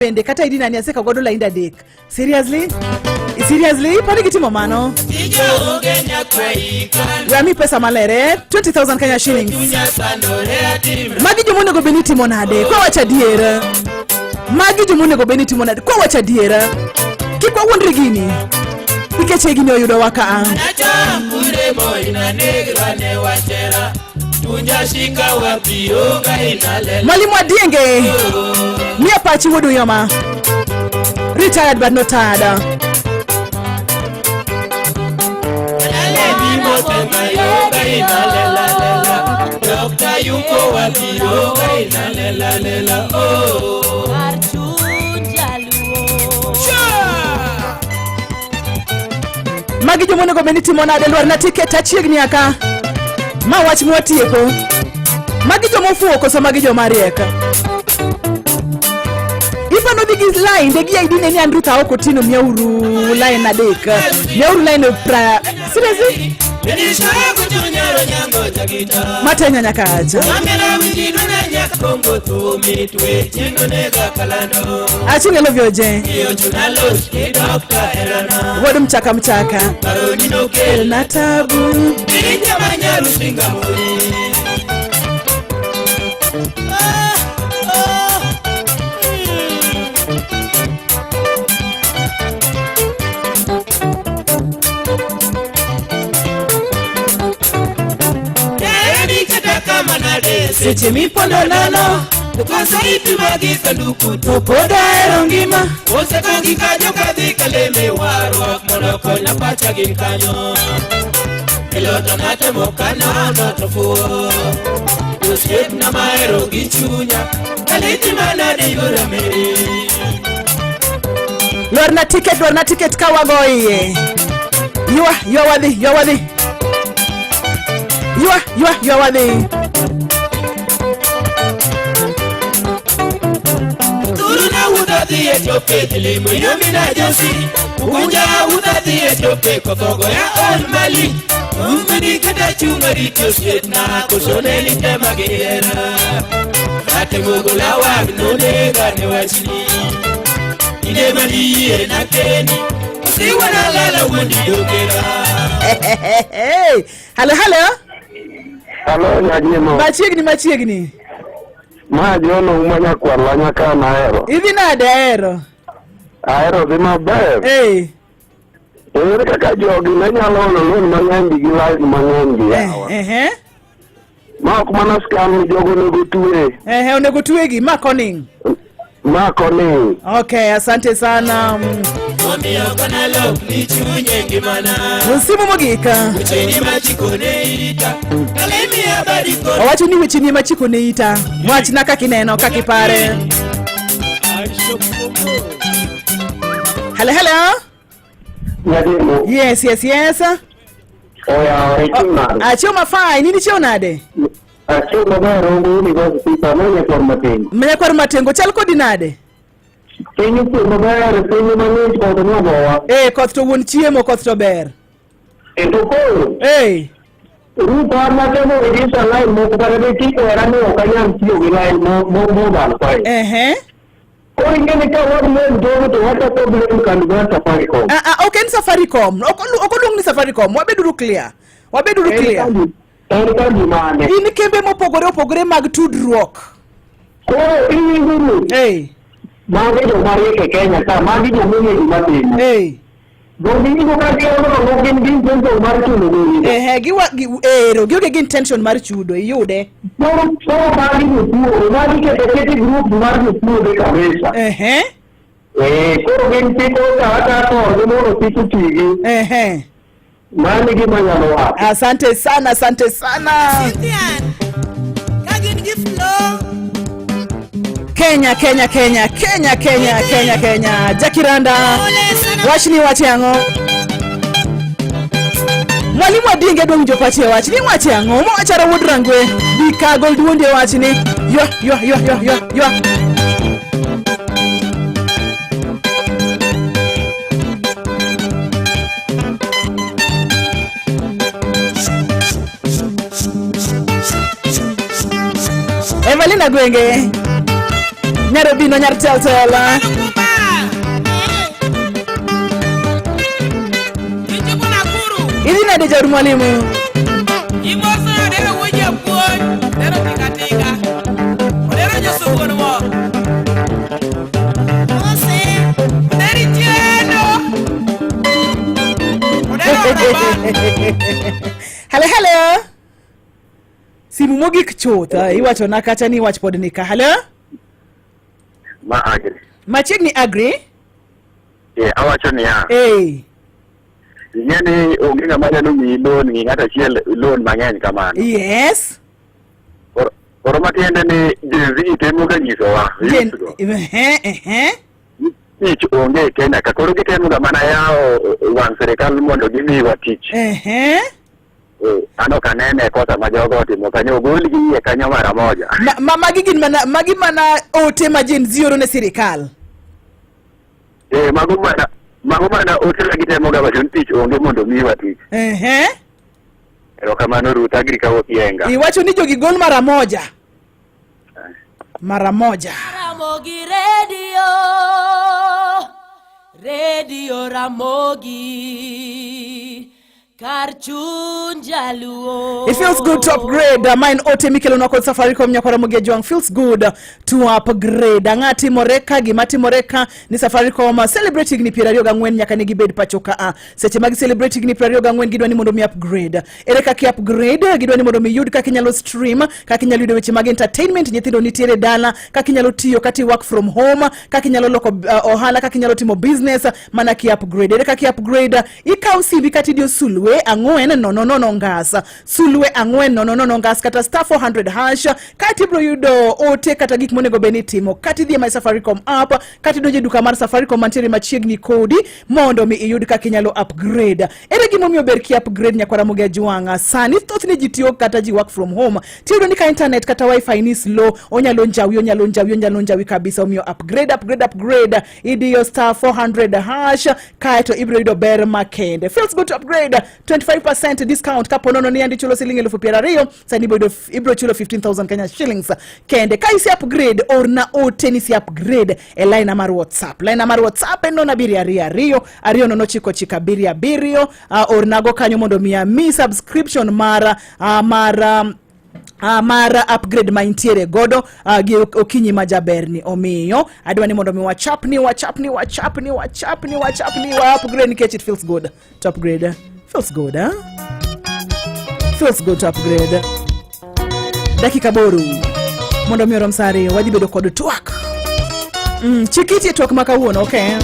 Bende kata ID nani aseka godo lainda adek. Seriously? Seriously? Poni gitimo mano? We ami pesa maler eh? 20,000 Kenya shillings. Magi joma onego bed ni timo nade? Kwa wacho adiera. Magi joma onego bed ni timo nade? Kwa wacho adiera. Kik wawuondre gini. Nikech gini oyudowa ka a. Mwalimu Adienge, miya pachi wuod Uyoma. Retired but not tired. Magi joma onego bed ni timo nade? Lwarna tiket achiegni aka. Ma wach mwatieko. Magi joma ofuwo koso magi joma riek? Ipano dhi gi line de gi ID ne ni Andrew Tao Otieno miyauru line adek. Miyauru line pra. Seriously? Matenya nyaka acha. Achung' elo vyoje. Wuod mchaka mchaka. Kelna tabu. Seche mipondo nono Koso ipimo gi sanduku to pod ahero ngima. Osekangi kanyo kadhi kaleme warruok mondo konya pacha gin kanyo. Iloto natemo kanono to fuwo. Osiepna mahero gi chunya, kaliti manade yora meri. Lwarna tiket, lwarna tiket ka wago iye. Ywa, ywa wadhi, ywa wadhi. Ywa, ywa, ywa wadhi. Turu na wudadhi Ethiopia limo yomi na josi. Ukunja wudadhi Ethiopia kothogo ya on mali. Umeni kata chuma rito osiepna koso ne litema gi hera. Atemo gola wang' nonega ne wachni. Kinde maniyie na keni, osiwana lala wuondi dogera. Hey, halo halo. Halo Nyagimo. Machiegni machiegni. Ma John Ouma nyakwar Lanya ka nahero. Idhi nade ahero? Ahero dhi maber. Hey. Ere kaka jogi ne nyalo olo loan mang'eny gi line mang'eny gi yawa. Ehe. Ma ok mana scam ni jogo onego twe. Ehe, onego twegi ma koning. Ma koning. Okay, asante sana. Omiyo kanalok ni chunye ngimana. Msimu mogik. Wecheni machikone ita. Kalemi abadi kod. Owacho ni wecheni ema chikone ita. Wachna kaka ineno, kaka ipare. Hello, hello. Nyagimo. Yes, yes, yes. Oya, ichiew nade? Achiew ma fine, in ichiew nade? Achiew maber onge university sama nyakwar Matengo. Nyakwar Matengo chal kodi nade? Piny ochiew maber, piny mang'ich koth nogowa. Eh, koth to wuon chiemo, koth to ber. E to koro, Eh, Ruth an natemo register line moko kata ne tikwera ni ok anyal tiyo gi line mobile fine. Ehe. Koro ing'e ni ka wablame jogo to wachako blame kambi mar Safaricom. Ah, ah, ok en Safaricom. Ok oluong ni Safaricom. Wabeduru clear. Wabeduru En clear. En kambi mane? Gin kembe mopogore opogore mag tudruok. Koro iwinjo Ruth, Hey, magi joma riek e Kenya ka, magi joma ong'e gima timo. hey. Gokinyi ka giolo to gin gi intention mar chulo gowi. Ehe, giwa gi, ero, gionge gi intention mar chudo, iyude. Koro magi jotuo, magi keto kete group mar jotuo kabisa. Ehe, Eh, koro gin chiko kata korgi mondo kik otigi. Ehe. Mano e gima anyalo wacho. Asante sana, asante sana. Ka gin gi flow. Kenya, Kenya, Kenya, Kenya, Kenya, Kenya, Kenya. Jackie Randa. Wachni wache ang'o? Mwalimu Adinge dwa winjo pache wach. Ni wache ang'o? Mowachara wuod Rangwe. Bika gol duondi e wachni. Ywa, ywa, ywa, ywa, ywa, ywa. Evelina Gwenge. Nyarobino nyar teltel. Lukumba. Ichopo Nakuru. Idhi nade jaod mwalimu? Imoso odero wuo japuonj. Odero tinga tinga. Odero josugon mo. Odero ichieno. Odero oraban. Hello, hello. Simu mogik chuth iwacho na kacha ni wach pod nika. Hello? Ma agri. Machiegni agri? Eh, awacho niya, Eh. ing'e ni onge ng'ama nyalo miyi loan gi ng'ato achiel loan mang'eny kamano. Yes. Koro matiende ni Gen Z temo ga nyisowa Gen youth go, ehe ehe. tich onge e Kenya ka koro gitemo ga mana yawo wang' sirikal mondo gimiwa tich. Ehe. Eh, an ok anene kosa ma jogo otimo kanyo ogolgi iye kanyo mara moja. Ma magi gin mana magi mana ote ma Gen Z oro ne sirikal. Eh, mago mana ote ma gitemo ga wacho ni tich onge mondo miwa tich. Ehe. Erokamano Ruth Agri kawuok Yenga. Iwacho ni jogi gol mara moja. Mara moja. Ramogi Radio, Radio Ramogi, kar chuny jaluo. It feels good to upgrade. Mine ote mikelonwa kod Safaricom nyakwara Mogi Feels good to upgrade. Ang'a timore ka gima timore ka ni Safaricom celebrate higni 24 nyaka ne gibed pacho ka a. Seche mag celebrate higni 24 gidwa ni mondo mi upgrade. Ere kaka upgrade? Gidwa ni mondo mi yud kaka inyalo stream, kaka inyalo yudo weche mag entertainment, nyithindo nitiere dala, kaka inyalo tiyo kata i work from home, kaka inyalo loko ohala, kaka inyalo timo business mana ki upgrade. Ere kaka upgrade? Ikaw simbi kata idiyo *400 ngas *400 ngas kata *400 hash kaeto ibiro yudo ote kata gik monego bed ni itimo kata idhi e my Safaricom app kata idonjo e duka mar Safaricom mantiere machiegni kodi mondo mi iyud kaka inyalo upgrade. Ere gimomiyo ber ki upgrade nyakwara Ramogi Ajwang'a? Sani thothne ji tiyo kata ji work from home tiyudo ni ka internet kata wifi ni slow onyalo njawi onyalo njawi onyalo njawi kabisa. Omiyo upgrade, upgrade, upgrade. Idiyo *400 hash kaeto ibiro yudo ber makende. Feels good to upgrade. 25% discount kapo nono ni yandi chulo siling 20,000 sani ibiro chulo 15,000 Kenya shillings kende. Ka isi upgrade orna ote ni si upgrade e line mar WhatsApp. Line mar WhatsApp en 0722209977. Ornago kanyo mondo mi ami subscription mar mar upgrade ma intiere godo gi okinyi ma jaberni. Omiyo adwa ni mondo mi wachapni wachapni wachapni wachapni wachapni wa upgrade nikech it feels good to upgrade. Feels good, huh? Feels good to upgrade. Dakika boro mondo mi orom saa 2 wadhi bedo kod twak. Chikiti e twak ma kawuono, okay?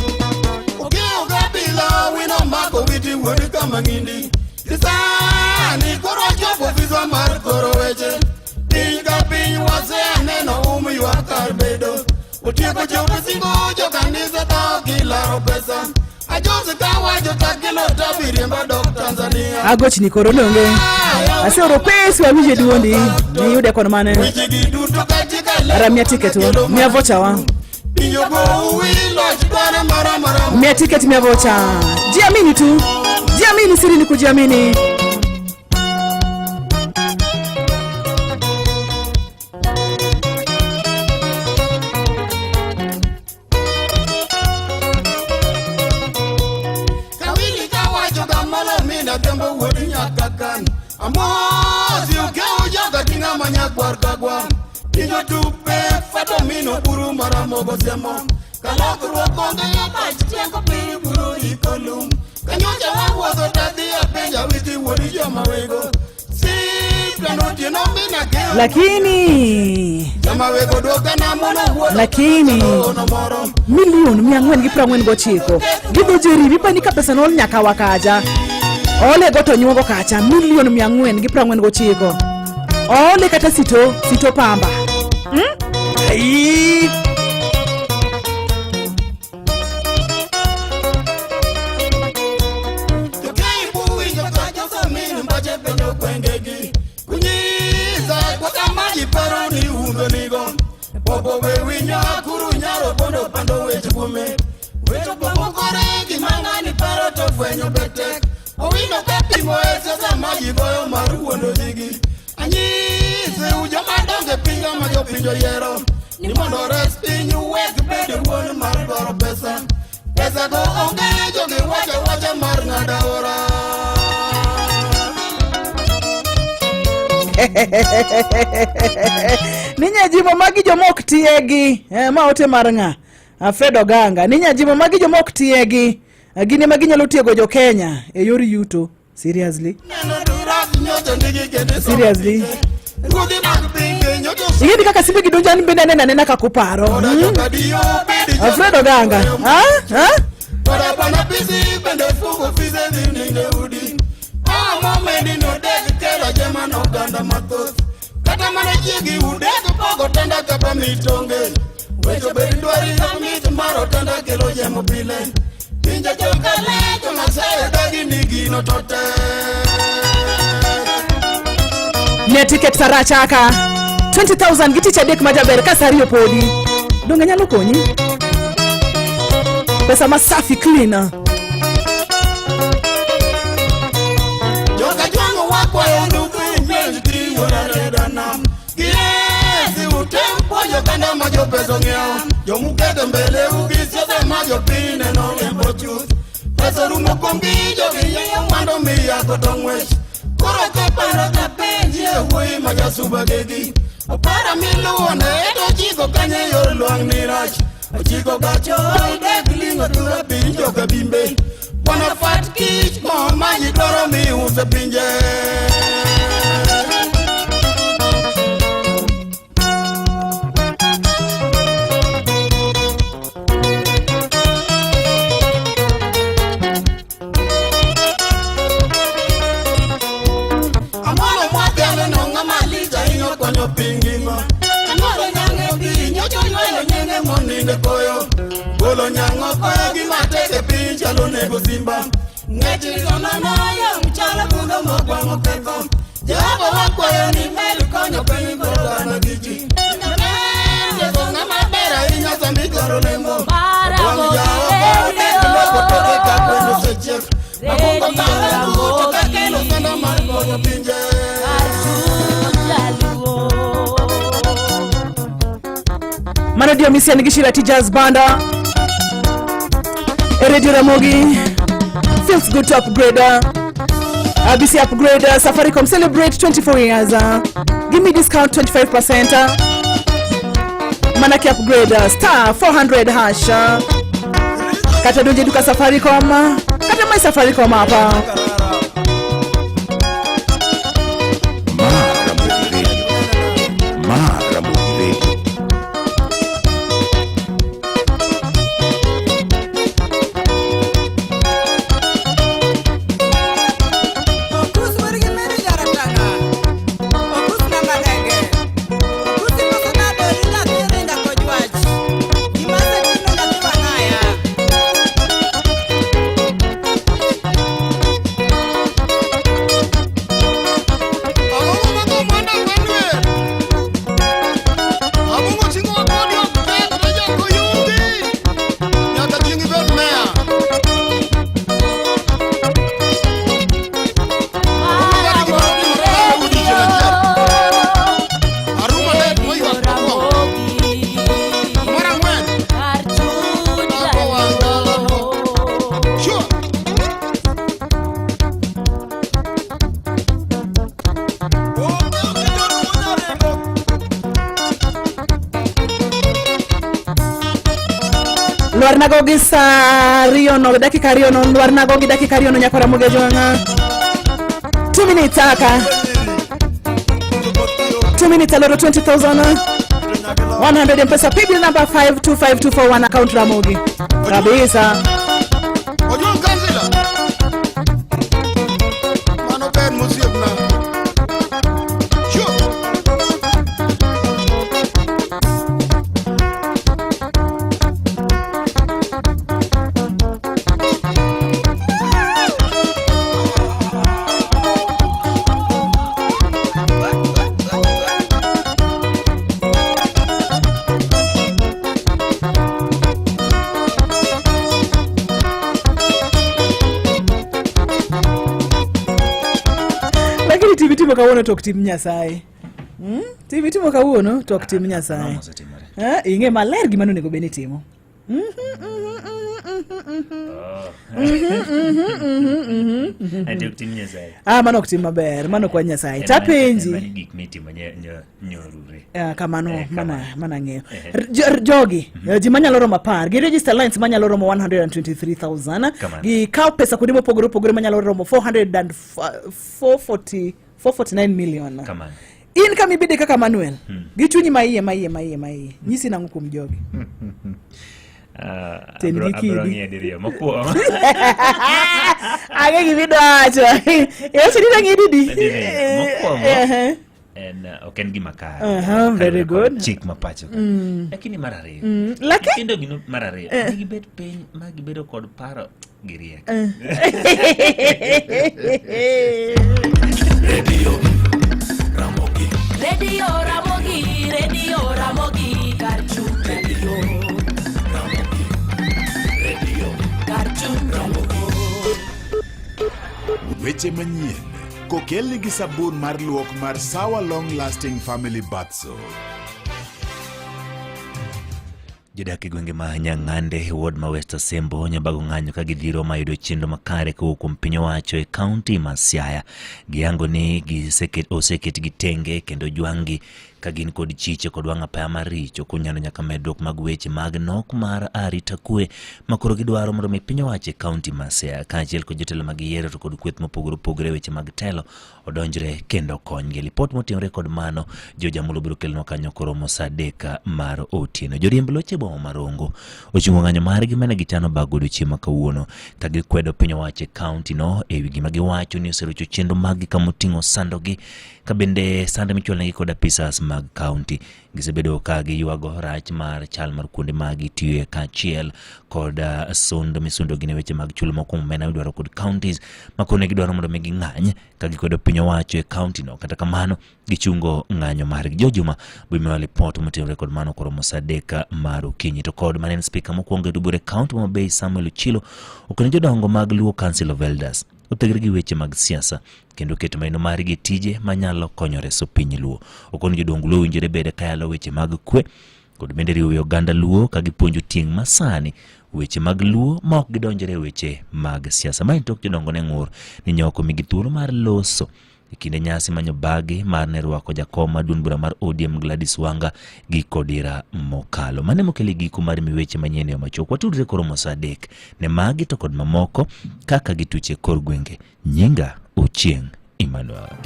Okiyo kabila wino mako witi wuod kama ng'indi. Sani koro wachopo ofiswa mar koro weche. Piny ka piny waseneno ywak kar bedo. Otieko chopo singo jo kanisa tho kilaro pesa. Ajosi kawacho takilo tabi riemba dok Tanzania. Agochni koro donge aseoro pes wawinje duondi niyude kon mane. Weche gi duto katika lemo Ara miya ticket wa miya voucher wa. Winjo gowi loch dware mara mara. Mia ticket, mia voucher. Jiamini tu, jiamini. Siri ni kujiamini. Kawili kawacho kamalo mina tembo wuod nyaka kan. Amosi okew joka tinga manyakwar kagwa. Tingo tupe fato mino buru maramogo semo. Kalokruok onge e pach tieko piny buru ikolum. Kanyocha wawuotho tadhi apenja witi wuod joma wego. Sipta notieno mina keo. Lakini Joma wego duoka na mono wuotho. Lakini Ono moro. milion 449 gi dho jeri mipani ka pesa nool nyaka wakacha ole go to nyuogo kacha milion 449 oole kata sito sito pamba, Ai. Jokeibu winjo ka josomin mbache penjo gwengegi. Kunyiza kwa maji paro ni undo nigo. Bobo we winyo akuru nyaro bondo pando weche kuome. Wecho pomo kore gima ng'ani paro to fwenyo betek. Owino ka pimo e siasa maji goyo mar wuondo jigi. Anyise u joma dongo e pinjwa ma jopinj oyiero. Ni mondo res piny wek bedo wuon mar dwaro pesa. Pesa go onge jogi wacho wacha mar ng'ado aora. Ni nyajimo magi joma ok tiegi. Eh, ma ote mar ng'a? Alfred Oganga. Ni nyajimo magi joma ok tiegi. Gin ema ginyalo tiego jo Kenya e yor yuto. Seriously? Neno durak nyocha nigi kendo isomo Seriously? Ruodhi mag piny be nyocha Ing'e ni kaka simbe gi donjo an bende aneno anena kaka uparo. Koda jokadiyo bedi Alfred Oganga. Ha? Ha? Koda bana bisi bende fugo fise dhi ninde udi. Amo medi no dek kelo jema no oganda mathoth. Kata mana chiegi udek pogo tenda kapa mitonge. Wecho bed dwari mit mar otanda kelo jemo pile. Pinje jokale jomasayo dagi ni gino to tek. Ne tiket sarachaka 20,000 gi tich adek majaber ka sa ariyo podi. Donge nyalo konyi? Pesa masafi clean. Joka jwang'o wakwayo ndugu penj tiyo reda nam. Giesi utem puonjo oganda ma jopesa ong'iewo. Jomuketo mbele u gi siasa ma jopiny neno riembo chuth. Pesa orumo kuomgi jogi yienyo mwandu miyako to ng'wech. Koro kaparo kapenji e wuoyi ma jasuba gegi. Opara miluwo ne to ochiko kanye yor lwang'ni rach. Ochiko gacho idek ling'o thura piny joka bimbe. Bwana fat kich mo ma ji dwaro mi use pinje. Amolo mwadhialo no ng'ama lich ahinya konyo piny ngima. Amolo nyang'e bi nyocha oywayo nyenge moninde koyo. Golo nyang'o koyo gima tek e piny chalo nego simba. Ng'ech risonono yom chalo budho mokwang'o ketho. Jehova wakwayo ni med konyo piny kod oganda gi ji. Ndeso ng'ama ber ahinya sama idwaro lemo. Wang' jaoko dek loko toke ka gweno osechiek. Makungo kalo duto ka kelo sanda mar konyo pinje. Mano dio misian gi Shira Jazz Banda. E Radio Ramogi. Feels good to upgrade. ABC upgrade. Safaricom celebrate 24 years. Give me discount 25%. Manake upgrade star 400 hash. Kata donje duka Safaricom. Kata my Safaricom hapa. Ma Ramogi Radio. Ma Ramogi Radio. Okus wergi meri jaratanga. Okus namalenge. Okus ikoso nade nyathi rinda kojwach. Gima asetimo nyathi wang'aya. Abong'o mako mwanda kwanwe. Abong'o ting'o kodi ok kethre jakoyugi. Nyaka chieng' ibed meya. Aruma ler moywak mokwongo. Mar ang'wen. Dhako wang' dala. Sure. Onge oketo rumo nyarengo. Lwarnago gi saa ariyo no dakika ariyo no lwarnago gi dakika ariyo no nyaka Ramogi Ojwang'a. 2 minutes aka. 2 minutes aloro 20,000. 100 M-Pesa paybill number 525241 account Ramogi. Kabisa. Ojwang' kansila. Mano ber mosiepna. Sure. Lakini timi timo kawuono to ok tim Nyasaye. Tim itimo kawuono to ok tim Nyasaye. Ang'o mosetimore? Eh, ing'e maler gima nonego bed ni itimo. Ati ok tim Nyasaye. Ah, mano ok tim maber, mano kwa Nyasaye. En Tapenji. mana gik mitimo nyorure. Ah, kamano Eh, mana kamano. mana ng'eyo. Ehe. Jogi, ji manyalo romo 10, gi register lines manyalo romo 123,000, Kamano. gi kaw pesa kuonde mopogore opogore manyalo romo 440 449 million. Kamano. In kama ibede kaka Manuel, gi chunyi maiye maiye maiye maiye, nyisi nang'o kuom jogi? Ah, Ten gi abiro kidi. ng'iye diriyo. Mokwongo. Ang'e gima idwacho. Iwacho ni nang'e didi? Diriyo. Mokwongo. Ehe. En ok en gima kare. Aha, very Kaluwore kod good. Chik ma pacho ka. Lakini mar ariyo. Laki? Nyithindo gi mar ariyo. Ne gibet piny ma gibedo kod paro giriek. Radio Ramogi, Radio Ramogi, kar chuny jaluo. Kar chuny jaluo. Weche manyien kokelni gi sabun mar luok mar Sawa Long Lasting Family Bath Soap. Jodak e gwenge ma Nyang'ande e ward ma West Asembo nyobago ng'anyo ka gidhiro ma yudo chenro makare kowuok kuom piny owacho e kaunti ma Siaya. Giyango ni oseketgi tenge kendo jwang'gi ka gin kod chiche kod wang' apaya maricho kunyano nyaka medruok mag weche mag nok mar arita kwe ma koro gidwaro mondo mi piny owacho e kaunti ma Siaya kaachiel kod jotelo mag yiero to kod kweth mopogore opogore e weche mag telo odonjre kendo okonygi. Lipot moting'ore kod mano Jojamulo biro kelonwa kanyo koromo saa 3 mar otieno. Joriemb loche e boma ma Rongo ochungo ng'anyo margi mane gichano bago odiochieng' ma kawuono ka gikwedo piny owacho e kaunti no e wi gima giwacho ni oserocho chenro maggi kama oting'o sandogi ka bende sand michulonegi kod apisas mag kaunti. Gisebedo ka giywago rach mar chal mar kuonde ma gitiyoe kaachiel kod sund misundogi ne weche mag chulo mokwongo omenda midwaro kod counties ma koro ne gidwaro mondo mi ging'any ka gikwedo piny owacho e kaunti no. Kata kamano gichungo ng'anyo margi. Jojuma bimiwa lipot motenore kod mano koromo saa 3 mar okinyi. To kod mane en spika mokwongo e duod bura e kaunti ma Homa Bay Samuel Ochilo okonyo jodongo mag Luo Council of Elders othegre gi weche mag siasa kendo keto maino margi e tije manyalo konyo reso piny Luo. Okono jodong Luo owinjore bed kayalo weche mag kwe kod bende riwo wi oganda Luo ka gipuonjo tieng' masani weche mag Luo ma ok gidonjore e weche mag siasa. Ma en tok jodongo ne ng'ur ni nyoko migi thuolo mar loso e kinde nyasi manyo bagi mar ne rwako jakom mar duond bura mar ODM Gladys Wanga gi Kodira mokalo. Mane mokelo giko mar mi weche manyien e yo machuok. Watudre koromo saa 3 ne magi to kod mamoko kaka gituche kor gwenge. Nyinga Ochieng' Emmanuel.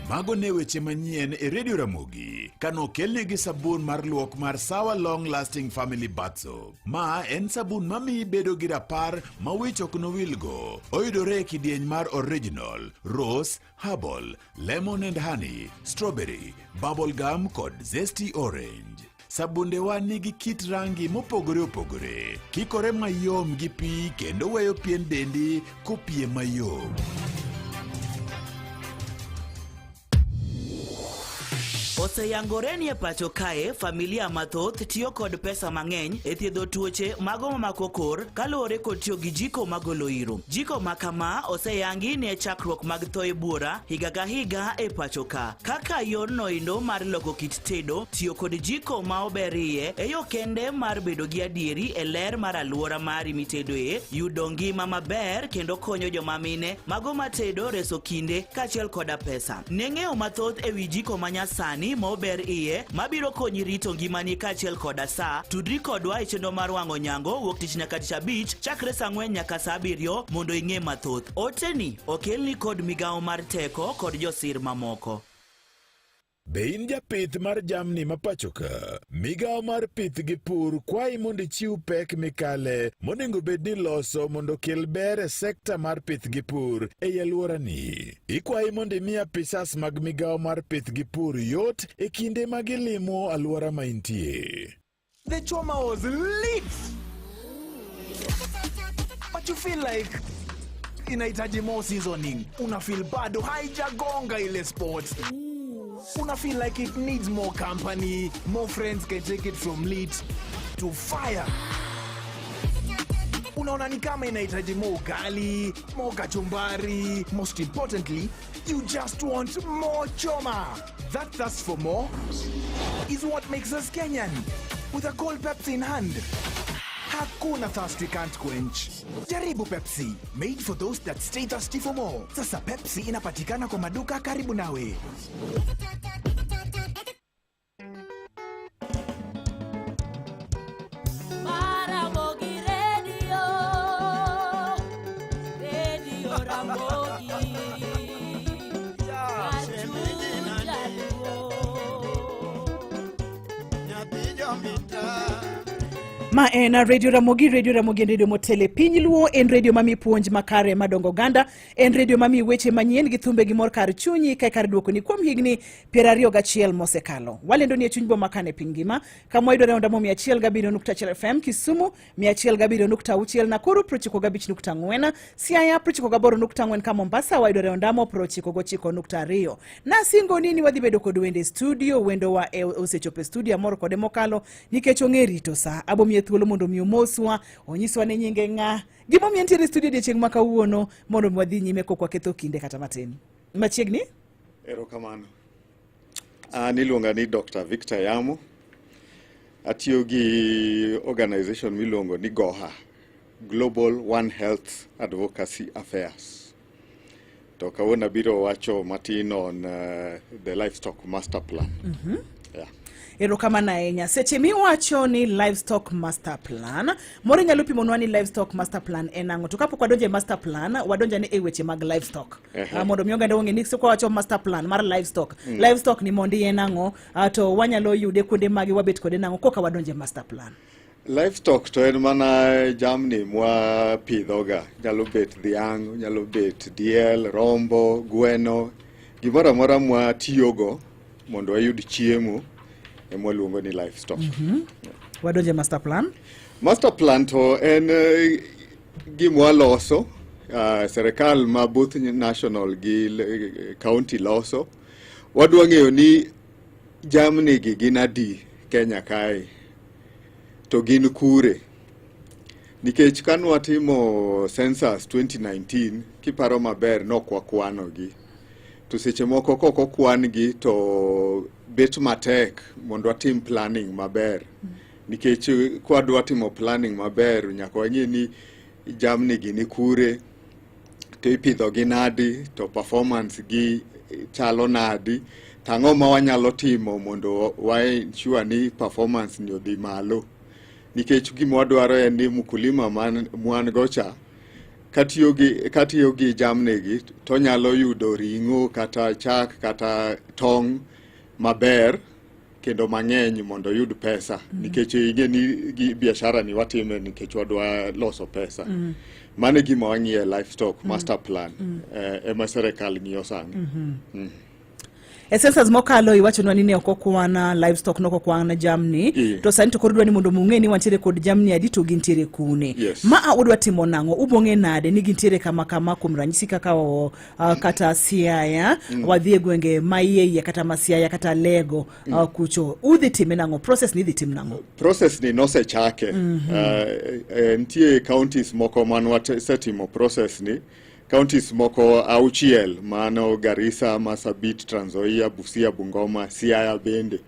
Mago ne weche manyien e Radio Ramogi kanokelni gi sabun mar luok mar Sawa Long Lasting Family Bath Soap. Ma en sabun mamiyi bedo gi rapar ma wich ok nowilgo. Oyudore e kidieny mar original, rose, herbal, lemon and honey, strawberry, bubble gum kod zesty orange. Sabundewa nigi kit rangi mopogore opogore, kikore mayom gi pi kendo weyo pien dendi kopie mayom. Oseyangore ni e pacho kae familia mathoth tiyo kod pesa mang'eny e thiedho tuoche mago mamako kor kaluwore kod tiyo gi jiko magolo iro. Jiko ma kama oseyangi ni e chakruok mag thoye buora higa ka higa e pacho ka. Kaka yorno endo mar loko kit tedo, tiyo kod jiko ma ober iye e yo kende mar bedo gi adieri e ler mar aluora mari mitedoe, yudo ngima maber kendo konyo joma mine mago matedo reso kinde kaachiel koda pesa. Ne ng'eyo mathoth e wi jiko manyasani ma ober iye mabiro konyi rito ngimani kaachiel koda saa, tudri kodwa e chenro mar wang'o nyango wuok tich nyaka tich abich chakre saa 4 nyaka saa 7 mondo ing'e mathoth. Oteni okelni kod migawo mar teko kod josir mamoko. Be in japith mar jamni ma pacho ka? Migawo mar pith gi pur kwayi mondo ichiw pek mikale monego bed ni loso mondo okel ber e sekta mar pith gi pur ei alworani. Ikwayi mondo imi apisas mag migawo mar pith gi pur yot e kinde ma gilimo alwora ma intie. The choma was lit! But you feel like inahitaji more seasoning. Una feel bado haijagonga ile spot. Una feel like it needs more company, more friends can take it from lit to fire. Unaona ni kama inahitaji more ugali, more kachumbari. Most importantly, you just want more choma. That thirst for more is what makes us Kenyan. With a cold Pepsi in hand, hakuna thirst we can't quench. Jaribu Pepsi, made for those that stay thirsty for more. Sasa Pepsi inapatikana kwa maduka karibu nawe. Ramogi Radio, Radio Ramogi, Kachujaluo. Ma en Radio Ramogi. Radio Ramogi en radio motele piny luo, en radio mami puonj makare madongo oganda, en radio mami weche manyien gi thumbe gi mor kar chunyi kae kar duokoni kuom higni 21 mosekalo. Walendo ni e chuny boma kane piny ngima kama wayudore ondamo 107.1 FM Kisumu, 107.6 Nakuru, 95.4 Siaya, 98.4 ka Mombasa wayudore ondamo 99.2. Nasingo ni wadhi bedo kod wende e studio, wendowa e osechopo e studio, amor kode mokalo nikech ong'e rito sa. Abomiye thuolo mondo mi omoswa, onyiswa ni nyinge ng'a, gimomiyo entiere e studio odiechieng' ma kawuono mondo mi wadhi nyime kok waketho kinde kata matin. Machiegni? Erokamano. An iluonga ni Dr. Victor Yamo. Atiyo gi organization miluongo ni GOHA, Global One Health Advocacy Affairs. To kawuono abiro wacho matin on the livestock master plan. Yeah. Erokamano ahinya. Seche miwacho ni livestock master plan, moro inyalo pimonwa ni livestock master plan en ang'o? To kapok wadonjo e master plan, wadonjo ni e weche mag livestock. Mondo mi oganda ong'e ni kwa wacho master plan mar livestock, livestock ni mondi en ang'o, to wanyalo yude kuonde mage, wabet kode nang'o koka wadonjo e master plan. Livestock to en mana jamni mwapidhoga. Nyalo bet dhiang', nyalo bet diel, rombo, gweno, gimoro amora mwatiyogo mondo wayud chiemo ema waluongo ni livestock. Wadonjo e master plan. Master plan to en gima waloso, serikal ma both national gi county loso. Wadwa ng'eyo ni jamni gi gin adi Kenya kae to gin kure, nikech kanwatimo census 2019 kiparo maber nok wakwanogi, to seche moko kok okwan gi to bet matek mondo watim planning maber, nikech kwadwa timo planning maber nyaka wang'e ni jamni gi ni kure to ipidho gi nadi to performance gi chalo nadi to ang'o ma wanyalo timo mondo wa ensure ni performance ni odhi malo, nikech gima wadwaro en ni mkulima man mwan go cha katiyo gi jamni gi to nyalo yudo ring'o kata chak kata tong' maber kendo mang'eny mondo oyud pesa, nikech ing'e ni gi biashara ni watime nikech wadwa loso pesa. Mano e gima wang'iyo e livestock master plan, ema serikal ng'iyo sani. E census mokalo iwachonwa ni ne ok okwan livestock, nok okwan jamni. To sani to koro dwa ni mondo mung'e ni wantiere kod jamni adi to gintiere kune. Ma a udwa timo nang'o? Ubong'e nade ni gintiere kama kama, kuom ranyisi kaka kata Siaya, wadhi e gwenge ma iye iye kata ma Siaya kata Lego, kucho udhi time nang'o? Process ni idhi tim nang'o? Process ni nosechake. Nitie counties moko manwasetimo process ni, counties moko auchiel, mano Garissa, Marsabit, Trans Nzoia, Busia, Bungoma, Siaya bende.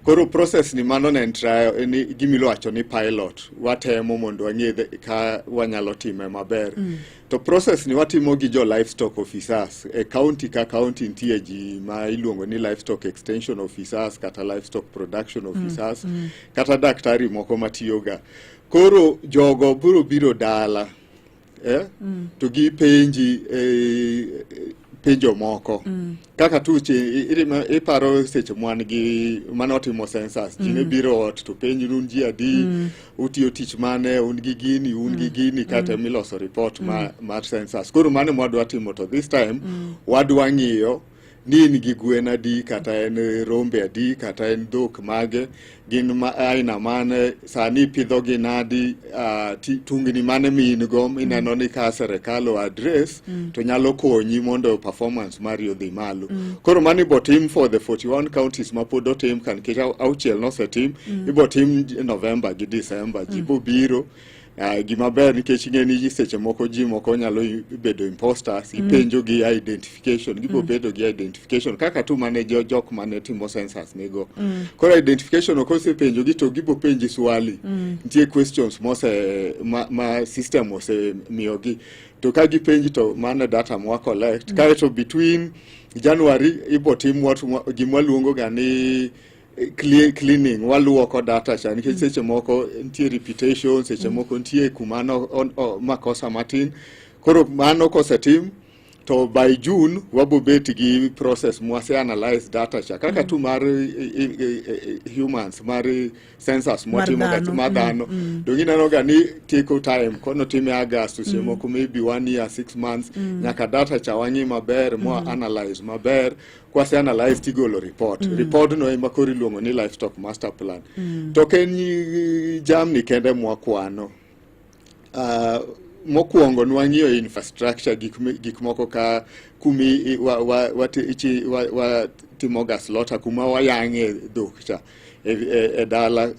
Koro process ni mano ne en trial, ni gimiwacho ni pilot, watemo mondo wang'e ka wanyalo time maber. To process ni watimo gi jo livestock officers e county ka county. Nitie ji ma iluongo ni livestock extension officers kata livestock production officers kata daktari moko matiyoga. Koro jogo biro biro dala to gipenji penjo moko kaka tuche iparo seche mwan gi mane watimo census, ji ne biro ot to penj un ji adi, utiyo tich mane, un gi gini, un gi gini, kata miloso report mar census. Koro mano mwadwa timo, to this time wadwa ng'iyo ni in gi gwen adi kata en rombe adi kata en dhok mage, gin ma aina mane, sani ipidho gi nadi, tungni mane mi in go mineno ni ka serikal o address to nyalo konyi mondo performance mari odhi malo. Koro mano ibo tim for the 41 counties ma pod otim ka, nikech auchiel nosetim. Ibo tim November gi December. Ji bo biro Gima ber nikech ing'e ni seche moko ji moko nyalo bedo imposters, ipenjo gi identification, gibo bedo gi identification kaka tu mane jo jok mane timo census nigo. Koro identification ok osepenjo gi to gibo penji swali. Nitie questions mose ma system osemiyogi. To ka gipenji to mano data mwa collect. Kaeto between January ibo tim what gima waluongo ga ni cleaning, waluoko data cha nikech seche moko nitie repetition, seche moko nitie kuma no makosa matin. Koro mano kosetim to by June wabo bet gi process mwase analyze data cha kaka tu mar humans mar census mwatimo ga dhano. mar dhano. Dong ineno ga ni take time kono time August, seche moko maybe one year 6 months nyaka data cha wang'i maber mwa analyze maber. Kwase analyze tigolo report. Report no ema koro iluongo ni livestock master plan. To ok en jamni kende mwakwano. Mokwongo nwang'iyo infrastructure, gik moko ka kumi wa timoga slaughter, kuma wayang'e dhok cha e dala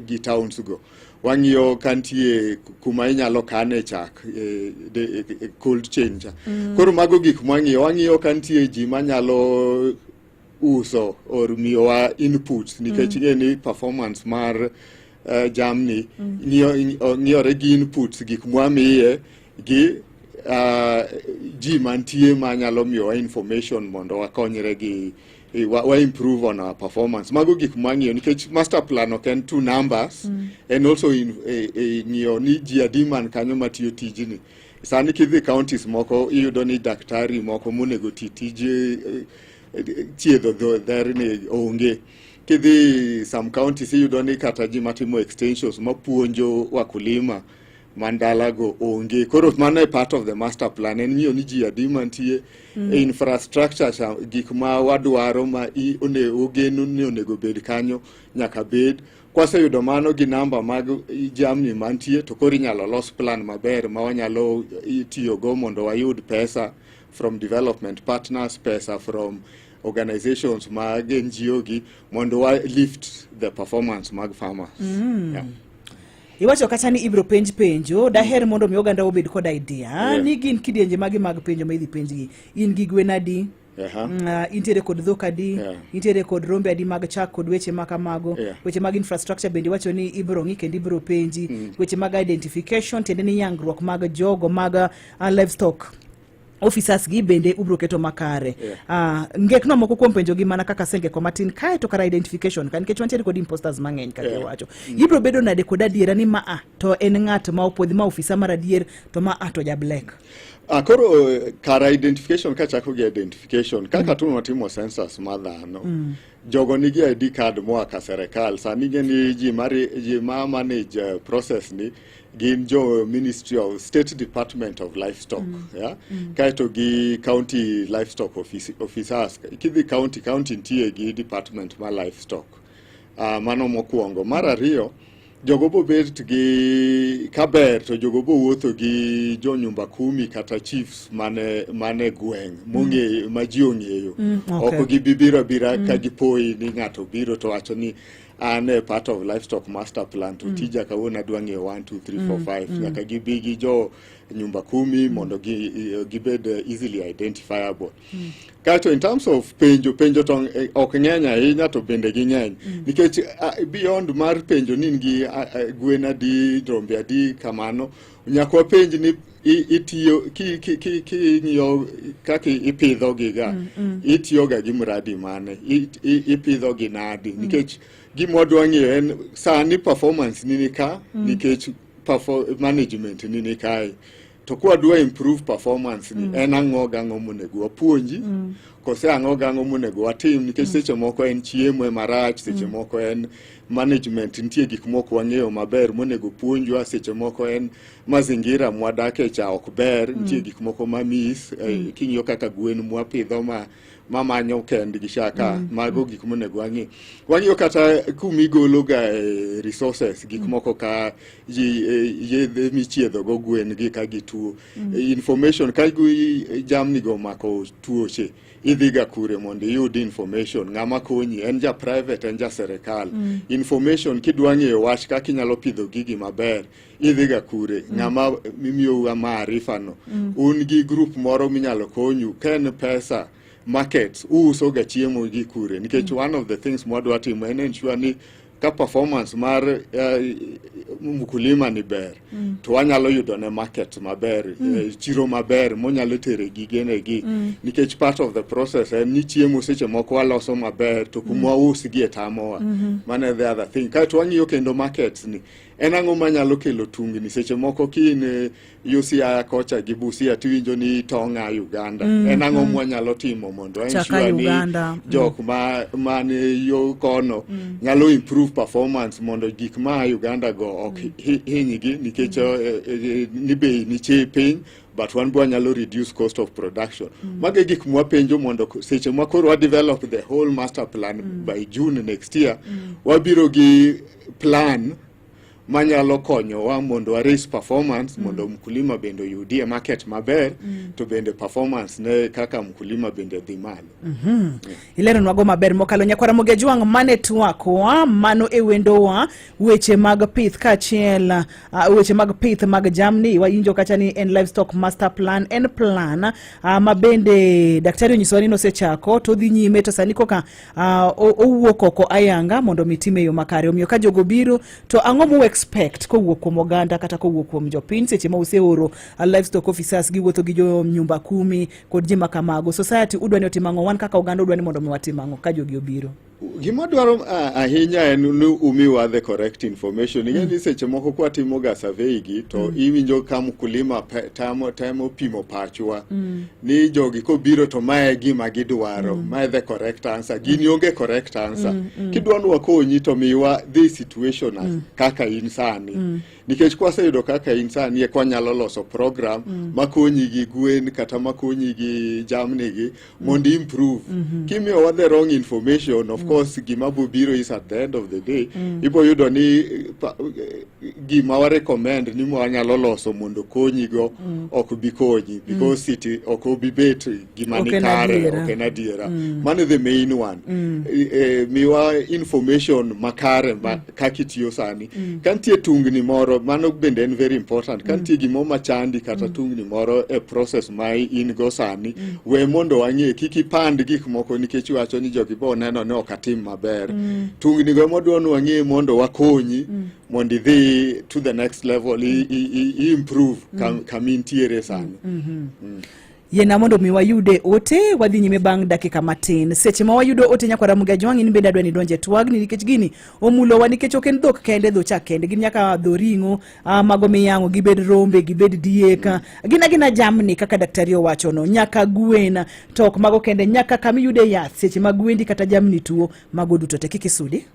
gi towns go. Wang'iyo ka nitie kuma inyalo kane chak cold chain cha. Koro mago gik mwang'iyo. Wang'iyo ka nitie ji manyalo uso or miyowa inputs nikech ing'e ni performance mar jamni ng'iyore gi inputs, gik mwamiye gi ji mantie manyalo miyowa information mondo wakonyre gi wa improve on our performance. Mago gik mwang'iyo nikech master plan ok en two numbers, en also ng'iyo ni ji adi man kanyo matiyo tijni. Sani kidhi counties moko iyudo ni daktari moko monego ti tij thiedho dher ni onge. Kidhi some counties iyudo ni kata ji matimo extensions mapuonjo wakulima man dalago onge. Koro mano e part of the master plan, en ng'iyo ni ji adi mantie e infrastructure cha, gik ma wadwaro ma ogeno ni onego bed kanyo nyaka bed. Kwaseyudo mano gi namba mag jamni mantie to koro inyalo los plan maber ma wanyalo tiyogo mondo wayud pesa from development partners, pesa from organizations mag NGO gi mondo wa lift the performance mag farmers. Yeah. Iwacho kata ni ibiro penj penjo, daher mondo mi oganda obed kod idea ni gin kidienje mage mag penjo ma idhi penjgi. In gi gwen adi? Intiere kod dhok adi? Intiere kod rombe adi mag chak kod weche ma kamago? Weche mag infrastructure bende iwacho ni ibiro ng'i kendo ibiro penji. Weche mag identification, tiende ni yangruok mag jogo mag livestock officers gi bende ubiro keto makare. Ngekno moko kuom penjo gi mana kaka sengeko matin kae to kara identification ka nikech wantiere kod imposters mang'eny kaka iwacho. Ibiro bedo nade kod adiera ni ma a to en ng'at ma opuodhi ma ofisa mar adier to ma a to ja black? Koro kara identification, kachako gi identification kaka tu watimo census mar dhano, jogo nigi ID card moa ka serikal. Sani ing'e ni ji ma manage process ni gin jo Ministry of State Department of Livestock, yeah? Kaeto gi county livestock officers. Kidhi county, county nitie gi department mar livestock. Mano mokwongo. Mar ariyo, jogo bobet gi kaber to jogo bowuotho gi jo nyumba kumi kata chiefs mane gweng' mong'eyo ma ji ong'eyo. Ok gibibiro abira ka gipoyi ni ng'ato biro to wacho ni an e part of livestock master plan to tija kawuono adwa ng'eyo 1 2 3 4 5. Nyaka gibi gi jo nyumba kumi mondo gibed easily identifiable. Kaeto in terms of penjo, penjo to ok ng'eny ahinya to bende ging'eny nikech beyond mar penjo ni in gi gwen adi, rombe adi, kamano nyaka wapenj ni itiyo king'iyo kaka ipidho gi ga, itiyo ga gi mradi mane, ipidho gi nadi, nikech gima wadwa ng'iyo en sani performance ni ka nikech management ni kae to kwadwa improve performance ni en ang'o gang'o monego wapuonji kose ang'o gang'o monego watim, nikech seche moko en chiemo ema rach, seche moko en management, nitie gik moko wang'eyo maber monego puonjwa, seche moko en mazingira mwadake cha ok ber, nitie gik moko ma miss. King'iyo kaka gwen mwapidho ma mamanyo kendgi shaka. Mago gik monego wang'i. Wang'iyo kata kumigolo ga resources, gik moko ka ji, yedhe michiedho go gwen gi ka gituo. Information ka jamni go omako tuoche, idhi ga kure mondo iyud information? Ng'ama konyi, en ja private, en ja serikal? Information kidwa ng'eyo wach kaka inyalo pidho gigi maber, idhi ga kure? Ng'ama mimiyou maarifa no? Un gi group moro minyalo konyu? Ka en pesa, markets, uuso ga chiemo gi kure? Nikech one of the things mwadwa timo en ensure ni ka performance mar mkulima ni ber, to wanyalo yudo ne market maber, chiro maber monyalo tere gigene gi. Nikech part of the process en ni chiemo seche moko waloso maber, to kuma wausgi e tamowa. Mano e the other thing. Kaeto wang'iyo kendo markets ni en ang'o manyalo kelo tungni. Seche moko kin yo Siaya kocha gi Busia, tiwinjo ni tong' a Uganda. En ang'o mwanyalo timo mondo Chaka ensure ni Uganda. jok ma man yo kono nyalo improve performance mondo gik ma a Uganda go ok hinygi, nikech ni bei nitie piny, but wan be wanyalo reduce cost of production. Mago e gik mwapenjo mondo seche ma koro wa develop the whole master plan by June next year, wabiro gi plan manyalo konyowa mondo wa raise performance, mondo mkulima bende oyudie market maber, to bende performance ne kaka mkulima bende dhi malo. Ileronwago maber mokalo, nyakwara Ramogi Ajwang'. Mane twakwa mano e wendowa weche mag pith kaachiel weche mag pith mag jamni. Wawinjo kacha ni en livestock master plan, en plan ma bende daktari onyisowa ni nosechako to odhi nyime, to sani koka owuok oko ayanga mondo mi time e yo makare. Omiyo ka jogo biro, to ang'o mu expect kowuok kuom oganda kata kowuok kuom jopiny seche ma useoro livestock officers giwuotho gi jo nyumba kumi kod ji makamago? Society udwa ni otim ang'o? Wan kaka oganda udwa ni mondo mi watim ang'o ka jogi obiro? Gima dwaro ahinya en ni umiwa the correct information. Ing'e ni seche moko kwatimo ga survey gi, to iwinjo ka mkulima temo pimo pachwa ni jogi kobiro to mae e gima gidwaro, mae the correct answer. Gini onge correct answer. Kidwa ni wakonyi, to miwa the situation as kaka in sani, nikech kwaseyudo kaka in sani, eka wanyalo loso program makonyi gi gwen kata makonyi gi jamni gi mondo improve. Kimiyowa the wrong information, of course gima bobiro is at the end of the day ibo yudo ni gima wa recommend ni wanyalo loso mondo konyigo ok bi konyi, because it ok obi bet gima Ok ni en kare. adiera. Ok en adiera. Mano the main one. Miwa information makare ma kaka itiyo sani. Ka nitie tungni moro, mano bende en very important. Ka nitie gimoro machandi kata tungni moro e process ma in go sani, we mondo wang'e. Kik ipand gik moko nikech iwacho ni jogi bo neno ni ok atim maber. Tungni go ema dwa ni wang'e mondo wakonyi mondo idhi to the next level, i improve kama intiere sani. Yiena mondo mi wayude ote, wadhi nyime bang' dakika matin. Seche ma wayudo ote, nyakwara Ramogi Ajwang', in bende adwa ni idonje twagni, nikech gini omulowa, nikech ok en dhok kende, dho chak kende, gin nyaka dho ring'o, mago miyang'o, gibed rombe, gibed diek, gin agina jamni kaka daktari owachono, nyaka gwen. To ok mago kende, nyaka kama iyude yath seche ma gwendi kata jamni tuo. Mago duto te kik isudi.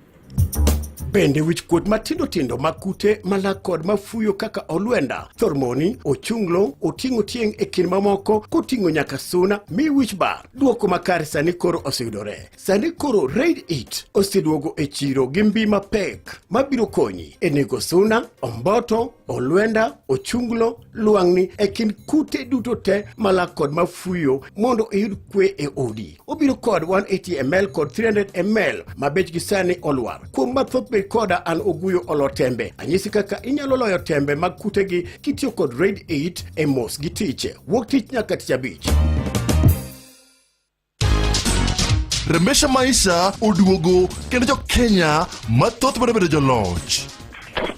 Bende wichkuot matindo tindo mag kute malak kod mafuyo kaka olwenda, thormoni, ochunglo, oting'o tieng' e kind mamoko, koting'o nyaka suna mi wich bar. Duoko makare sani koro oseyudore. Sani koro Raid It oseduogo e chiro gi mbi mapek mabiro konyi e nego suna, omboto, olwenda, ochunglo, lwang'ni e kind kute duto te malak kod mafuyo mondo iyud kwe e odi. Obiro kod 180 ml kod 300 ml ma bechgi sani olwar. Kuom mathoth bed koda an Oguyo Olo Tembe. Anyisi kaka inyalo loyo tembe mag kutegi kitiyo kod Raid 8 e mos gi tich. Wuok tich nyaka tich abich. Remesha Maisha oduogo kendo jo Kenya mathoth biro bedo joloch.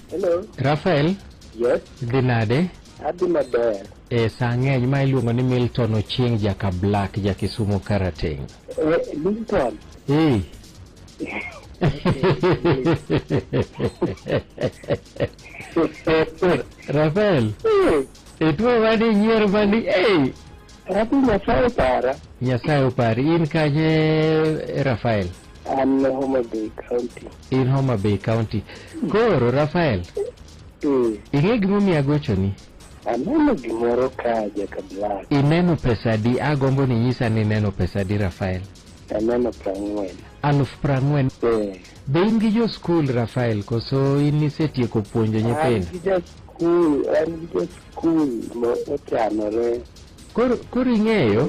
Hello. Rafael. Yes. Dhi nade? Adhi maber. E saa ng'eny ma iluongo ni Milton Ochieng Jaka Black ja Kisumu Karateng'. Milton. Eh. Rafael. Ituo mani nyiero mani eh. Adhi Nyasaye para. Nyasaye opari. In kanye, Rafael? An Homa Bay County. In Homa Bay County. Koro Rafael, ing'e gimomiyo agochoni? Aneno gimoro ka Jaka Black. Ineno pesa adi? Agombo ni nyisa ni ineno pesa adi Rafael. Aneno 40. 40,000. Eh. Be in gi jo skul Rafael koso in isetieko puonjo An nyithindo? gi jaskul, an gi jaskul ma ochanore. Koro ing'eyo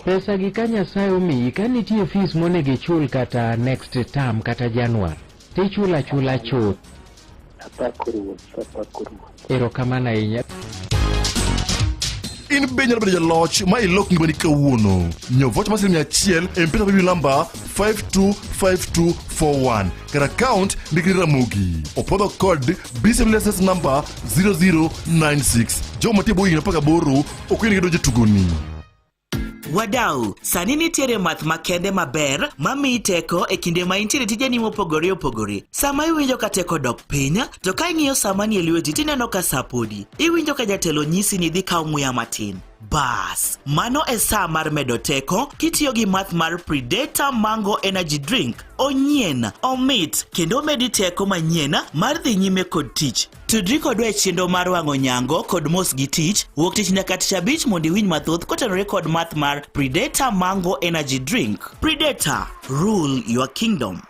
pesa gi ka Nyasaye omiyi ka nitie fees monego ichul kata next term kata Januar tichulo achula chuth. Apako Ruoth, apako Ruoth. Erokamano ahinya. In be inyalo bedo jaloch ma ilok ngimani kawuono. Nyiew vocha mar siling 100 e M-Pesa paybill namba 525241 kar account ndikni Ramogi. Opwodho kod BCM license number 0096. Jogo mantie bwo higni 18 ok oyienegi donjo e tugoni. Wadau, sani nitiere math makende maber mamiyi teko e kinde ma intiere tijeni mopogore opogore. Sama iwinjo ka teko dok piny, to ka ing'iyo sa manie lweti tineno ka sa podi. Iwinjo ka jatelo nyisi ni idhi kaw muya matin. Bas, mano e sa mar medo teko kitiyo gi math mar Predator Mango Energy Drink. Onyien, omit, kendo omedi teko manyien mar dhi nyime kod tich. Tudri kodwa e chenro mar wang'o nyango kod mos gi tich wuok tich nyaka tich abich mondo iwinj mathoth kotenore kod math mar Predator Mango Energy Drink. Predator, rule your kingdom.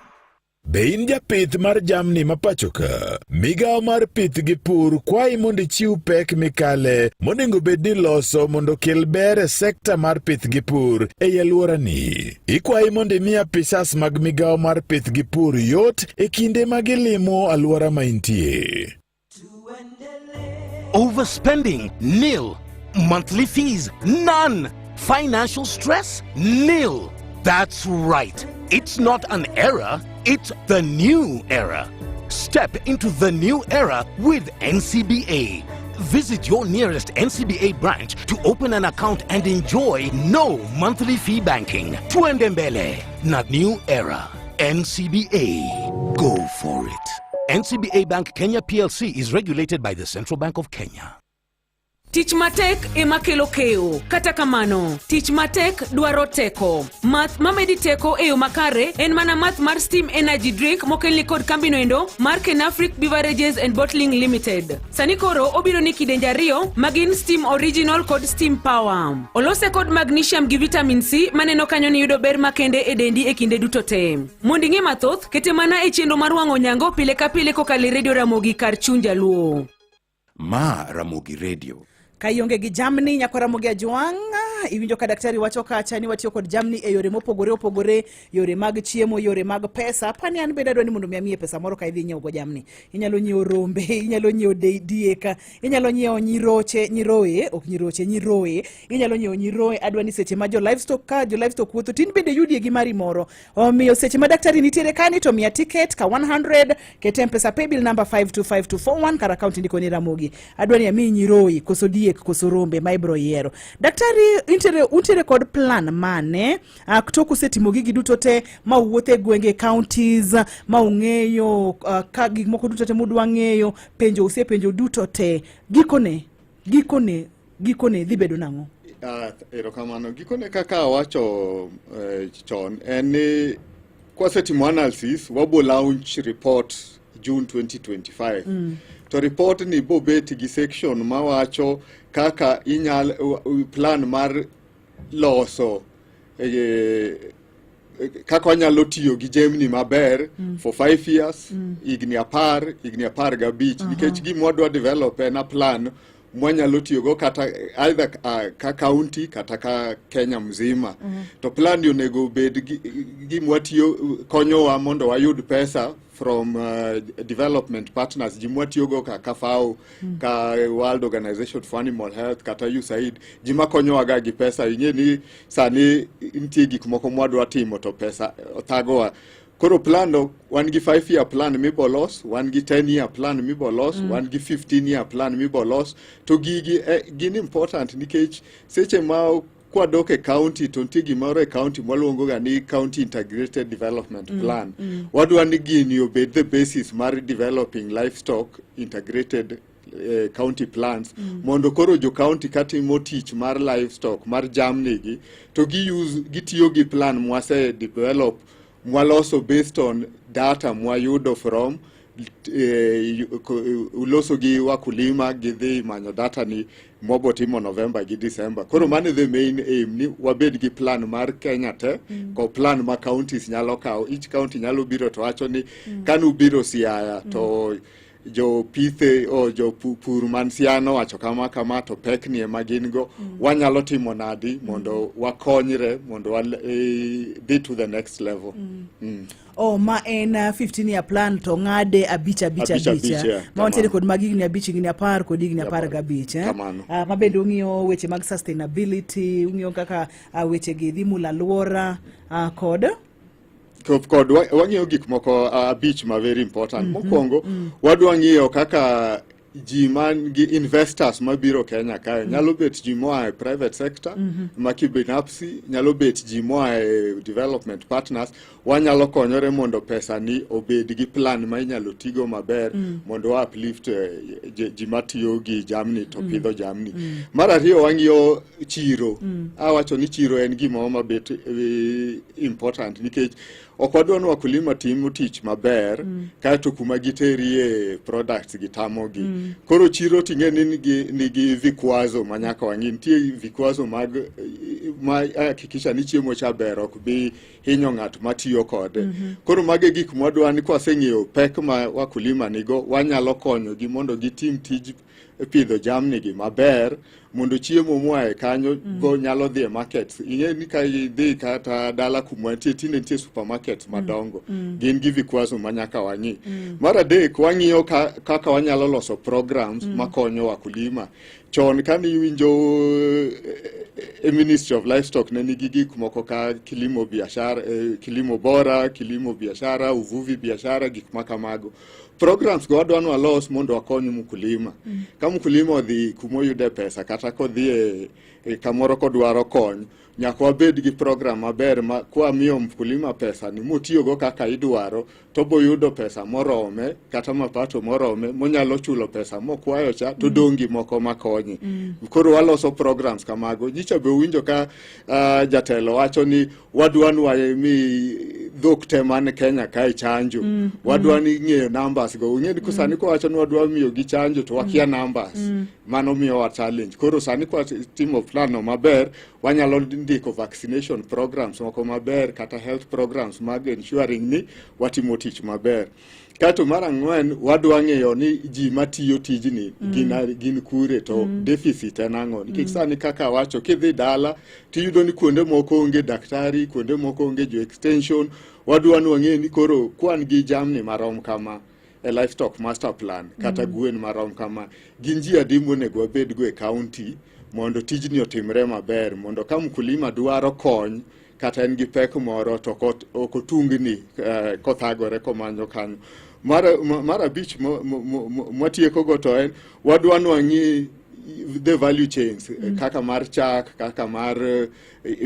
Be in japith mar jamni ma pachoka? Migawo mar pith gi pur kwayi mondo ichiw pek mikale monego bed ni loso mondo okel ber e sekta mar pith gi pur ei alworani. Ikwayi mondo imi apisas mag migawo mar pith gi pur yot e kinde ma gilimo alwora ma intie. Overspending, nil. Monthly fees, none. Financial stress, nil. That's right. It's not an era, it's the new era. Step into the new era with NCBA. Visit your nearest NCBA branch to open an account and enjoy no monthly fee banking. Tuende mbele, not new era. NCBA. Go for it. NCBA Bank Kenya PLC is regulated by the Central Bank of Kenya. Tich matek ema kelo keyo. Kata kamano, tich matek dwaro teko. Math mamedi teko e yo makare en mana math mar Steam Energy Drink mokelni kod kambino endo mar Kenafric Beverages and Bottling Limited. Sani koro obiro ni kidenje ariyo magin Steam Original kod Steam Power. Olose kod magnesium gi vitamin C maneno kanyo ni yudo ber makende e dendi e kinde duto te. Mondo ing'e mathoth, kete mana e chenro mar wang'o nyango pile ka pile kokalo e Radio Ramogi kar chuny Jaluo. Ma Ramogi Radio. Ka ionge gi jamni nyako Ramogi Ajwang', iwinjo ka daktari wacho kacha ni watiyo kod jamni e yore mopogore opogore, yore mag chiemo, yore mag pesa. Apani an bende adwa ni mondo mi amiye pesa moro ka idhi nyiewo go jamni. Inyalo nyiewo rombe, inyalo nyiewo diek, inyalo nyiewo nyiroche, nyiroye, ok nyiroche, nyiroye. Inyalo nyiewo nyiroye. Adwa ni seche ma jo livestock ka jo livestock wuotho, tin bende yudie gi mari moro. Omiyo seche ma daktari nitiere kani to miya ticket ka 100 ket M-Pesa paybill number 525241 kar account indiko ni Ramogi. Adwa ni amiyi nyiroyi koso diek koso rombe ma ibro yiero. Daktari intiere untiere kod plan mane tok usetimo gigi duto te ma uwuotho e gwenge counties ma ung'eyo ka gik moko duto te mudwa ng'eyo penjo usepenjo duto te gikone gikone gikone dhi bedo nang'o? Erokamano. Gikone kaka awacho chon en ni kwasetimo analysis wabo launch report June 2025. To report ni bobet gi section mawacho kaka inyal plan mar loso kaka wanyalo tiyo gi jamni maber for 5 years, higni 10, higni 15, nikech gima wadwa develop en a plan mwanyalo tiyogo kata either ka county kata ka Kenya mzima. To plan ni onego obed gima watiyo konyowa mondo wayud pesa from development partners, ji mwatiyogo kaka FAO, ka World Organization for Animal Health kata USAID, ji makonyowa ga gi pesa. Ing'e ni sani nitie gik moko mwadwa timo to pesa thagowa. Koro plan no wan gi 5 year plan mibo los, wan gi 10 year plan mibo los, wan gi 15 year plan mibo los. To gigi gin important nikech seche ma kwadok e county to nitie gimoro e county mwaluongo ga ni county integrated development plan. Wadwa ni gini obed the basis mar developing livestock integrated county plans mondo koro jo county katimo tich mar livestock mar jamni gi to gi use gitiyo gi plan mwase develop mwaloso based on data mwayudo from Loso gi wakulima gidhi manyo data ni mobo timo November gi December. Koro mano the main aim ni wabed gi plan mar Kenya te ko plan ma counties nyalo kawo. Each county nyalo biro to wacho ni kanubiro Siaya to jo pithe o jo pur man Siaya nowacho kama kama to pek ni ema gin go wanyalo timo nadi mondo wakonyre mondo wa dhi to the next level. Oh, ma en 15 year plan to ng'ade abich abich Abich, abich, abich, eh. yeah, Ma wantiere kamano. kod mag higni 5, higni 10 kod higni 15, eh. Kamano. Ma bende ung'iyo weche mag sustainability, ung'iyo kaka weche gi dhi mulo alwora kod Kod wang'iyo gik moko 5 ma very important. Mokwongo, wadwa ng'iyo kaka ji man gi investors mabiro Kenya kae nyalo bet ji moa e private sector ma kibinafsi, nyalo bet ji moa e development partners, wanyalo konyore mondo pesa ni obed gi plan ma inyalo tigo maber mondo wa uplift ji matiyo gi jamni to pidho jamni. Mar ariyo, wang'iyo chiro. Awacho ni chiro en gimoro mabet important nikech ok wadwa ni wakulima timo tich maber kaeto kuma giterie products gitamogi. Koro chiro ting'e ni nigi vikwazo ma nyaka wang'i. Nitie vikwazo mag ma hakikisha ni chiemo cha ber, ok bi hinyo ng'at matiyo kode. Koro mago e gik mwadwa ni kwaseng'eyo pek ma wakulima nigo, wanyalo konyogi mondo gitim tij pidho jamni gi maber mondo chiemo moa e kanyo go nyalo dhi e markets. Ing'e ni ka idhi kata dala kuma nitie tinde nitie supermarkets madongo gin gi vikwazo ma nyaka wang'i. Mar adek, wang'iyo kaka wanyalo loso programs makonyo wakulima. Chon kane iwinjo e Ministry of Livestock ne nigi gik moko ka kilimo biashara, kilimo bora, kilimo biashara, uvuvi biashara, gik ma kamago. Programs go wadwa ni walos mondo wakony mkulima. Ka mkulima odhi kumoyude pesa kata kodhi e kamoro kodwaro kony, nyaka wabed gi program maber ma kwamiyo mkulima pesa ni motiyogo kaka idwaro, to boyudo pesa morome kata mapato morome monyalo chulo pesa mokwayo cha to dong' gi moko makonye. Koro waloso programs kamago. Nyicha be uwinjo ka jatelo wacho ni wadwa ni wami dhok te man Kenya kae chanjo. Wadwa ni ng'eyo numbers go. Ung'e ni sani kowacho ni wadwa miyo gi chanjo to wakia numbers. Mano miyowa challenge. Koro sani kwa timo plan no maber, wanyalo ndiko vaccination programs moko maber kata health programs mag ensuring ni watimo tich maber. Kato mar ang'wen, wadwa ng'eyo ni ji matiyo tijni gin kure to deficit en ang'o. Nikech sani kaka awacho, kidhi dala tiyudo ni kuonde moko onge daktari, kuonde moko onge jo extension. Wadwa ni wang'e ni koro kwan gi jamni marom kama e livestock master plan kata gwen marom kama, gin ji adi monego wabedgo e county mondo tijni otimre maber, mondo ka mkulima dwaro kony kata en gi pek moro to ok otungni kothagore komanyo kanyo. Mar abich mwatieko go to en wadwa ni wang'i the value chains kaka mar chak, kaka mar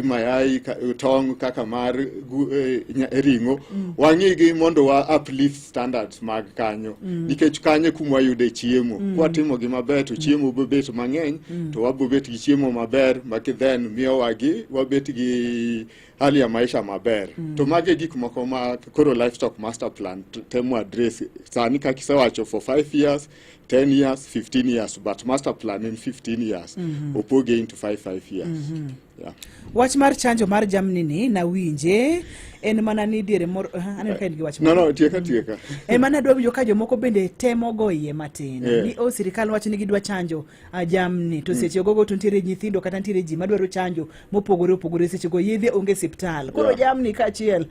mayai, tong', kaka mar ring'o. Wang'i gi mondo wa uplift standards mag kanyo nikech kanyo e kuma wayude chiemo. Kwatimo gi maber to chiemo bobet mang'eny to wabobet gi chiemo maber ma then miyowa gi wabet gi hali ya maisha maber. To mago e gik moko ma koro livestock master plan temo address sani kaka isewacho for 5 years, 10 years, 15 years, but master plan in 15 years opoge into 5 5 years. Yeah. Wach mar chanjo mar jamni ni nawinje en mana ni diere moro aneno ka in gi wach No, moro. no, tieka tieka. En mana adwa winjo ka jomoko bende temo go iye matin ni o sirikal wacho ni gidwa chanjo jamni to seche gogo to nitiere nyithindo kata nitiere ji madwaro chanjo mopogore opogore, seche go yedhe onge e siptal koro jamni kaachiel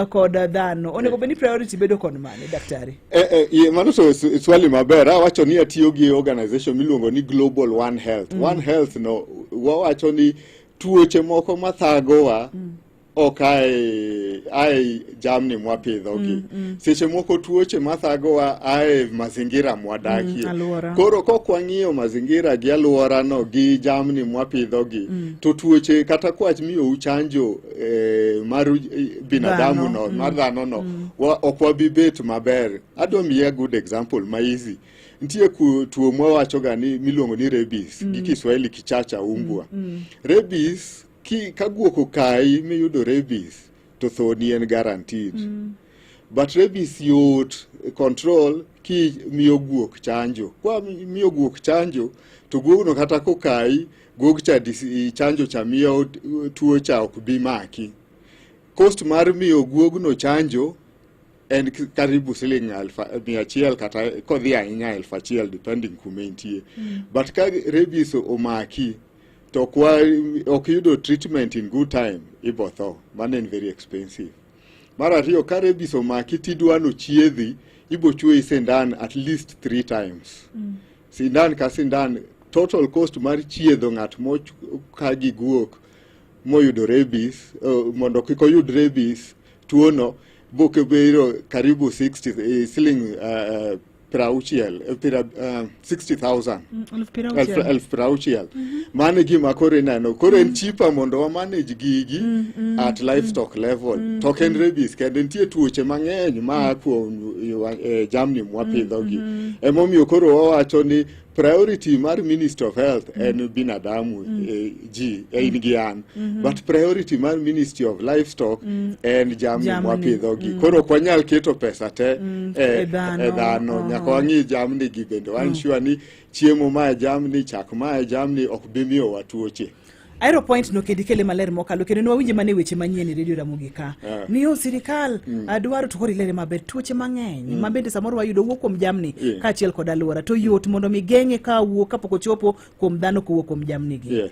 kod dhano onego bed ni priority bedo kod mane, daktari? Mano to swali maber. Awacho ni atiyo gi organization miluongo ni Global One Health. One Health no wawacho ni tuoche moko mathagowa ok ae jamni mwapidhogi. Seche moko tuoche mathagowa ae mazingira mwadakie. Alwora. Koro kok wang'iyo mazingira gi alworano gi jamni mwapidhogi to tuoche kata kwach miyou chanjo mar binadamu Dhano, no mar dhano no ok wabi bet maber. Adwa miyi a good example ma easy. Nitie tuo mwawacho ga ni miluongo ni rabies gi Kiswahili kichaa cha umbwa. Rabies ka guok okayi miyudo rabies to thoni en guaranteed. But rabies yot control kimiyo guok chanjo. Kwa miyo guok chanjo to guogno kata kokayi, guog cha chanjo cha miyo tuo cha ok bi maki. Cost mar miyo guogno chanjo en karibu siling 100,000 kata kodhi ahinya 1,000 depending kuma intie. But ka rabies omaki to ok yudo treatment in good time, ibo tho. Mano en very expensive. Mar ariyo, ka rabies omaki tidwa nochiedhi, ibo chuoyi sindan at least 3 times. Sindan ka sindan, total cost mar chiedho ng'at moka gi guok moyudo rabies, mondo kik oyud rabies tuono, bokebiro karibu 60 siling 60, 60,000. 60,000. 60,000. Mano e gima koro ineno. Koro en cheaper mondo wa manage gigi at livestock level. To ok en rabies kende, nitie tuoche mang'eny ma kuom jamni mwapidhogi. Emomiyo koro wawacho ni priority mar Ministry of Health en binadamu, ji, in gi an. But priority mar Ministry of Livestock en jamni Jamni. mwapidhogi. Koro ok wanyal keto pesa te e dhano. E dhano. Nyaka wang'i jamni gi bende. Wan sure ni chiemo ma e jamni, chak ma e jamni ok bi miyowa tuoche. Ahero point no kendo ikele maler mokalo kendo nwawinje mana e weche manyien e Radio Ramogi ka. Ni o sirikal adwaro to koro ilere maber tuoche mang'eny ma bende samoro wayudo wuok kuom jamni kaachiel kod alwora to yot mondo mi geng'e ka wuok kapok ochopo kuom dhano kowuok kuom jamni gi.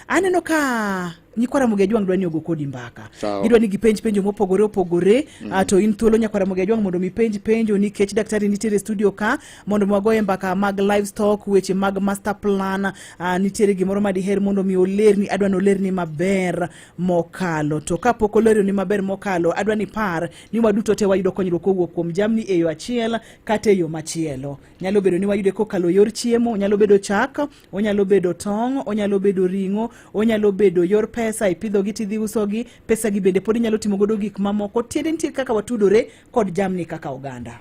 Aneno ka nyikwa Ramogi Ajwang' dwa ni ogo kodi mbaka. Gidwa ni gipenj penjo mopogore opogore. To in thuolo nyakwa Ramogi Ajwang' mondo mi penj penjo nikech daktari nitiere e studio ka mondo mi wagoye mbaka mag livestock, weche mag master plan. Nitiere gimoro ma diher mondo mi olerni, adwa ni olerni maber mokalo. To kapok olerni maber mokalo, adwa ni par ni waduto te wayudo konyruok kowuok kuom jamni e yo achiel kata e yo machielo. Nyalo bedo ni wayude kokalo yor chiemo, onyalo bedo chak, onyalo bedo tong', onyalo bedo ring'o, onyalo bedo yor pesa, ipidhogi tidhi usogi, pesa gi bende pod inyalo timo godo gik mamoko. Tiende nitie kaka watudore kod jamni kaka oganda.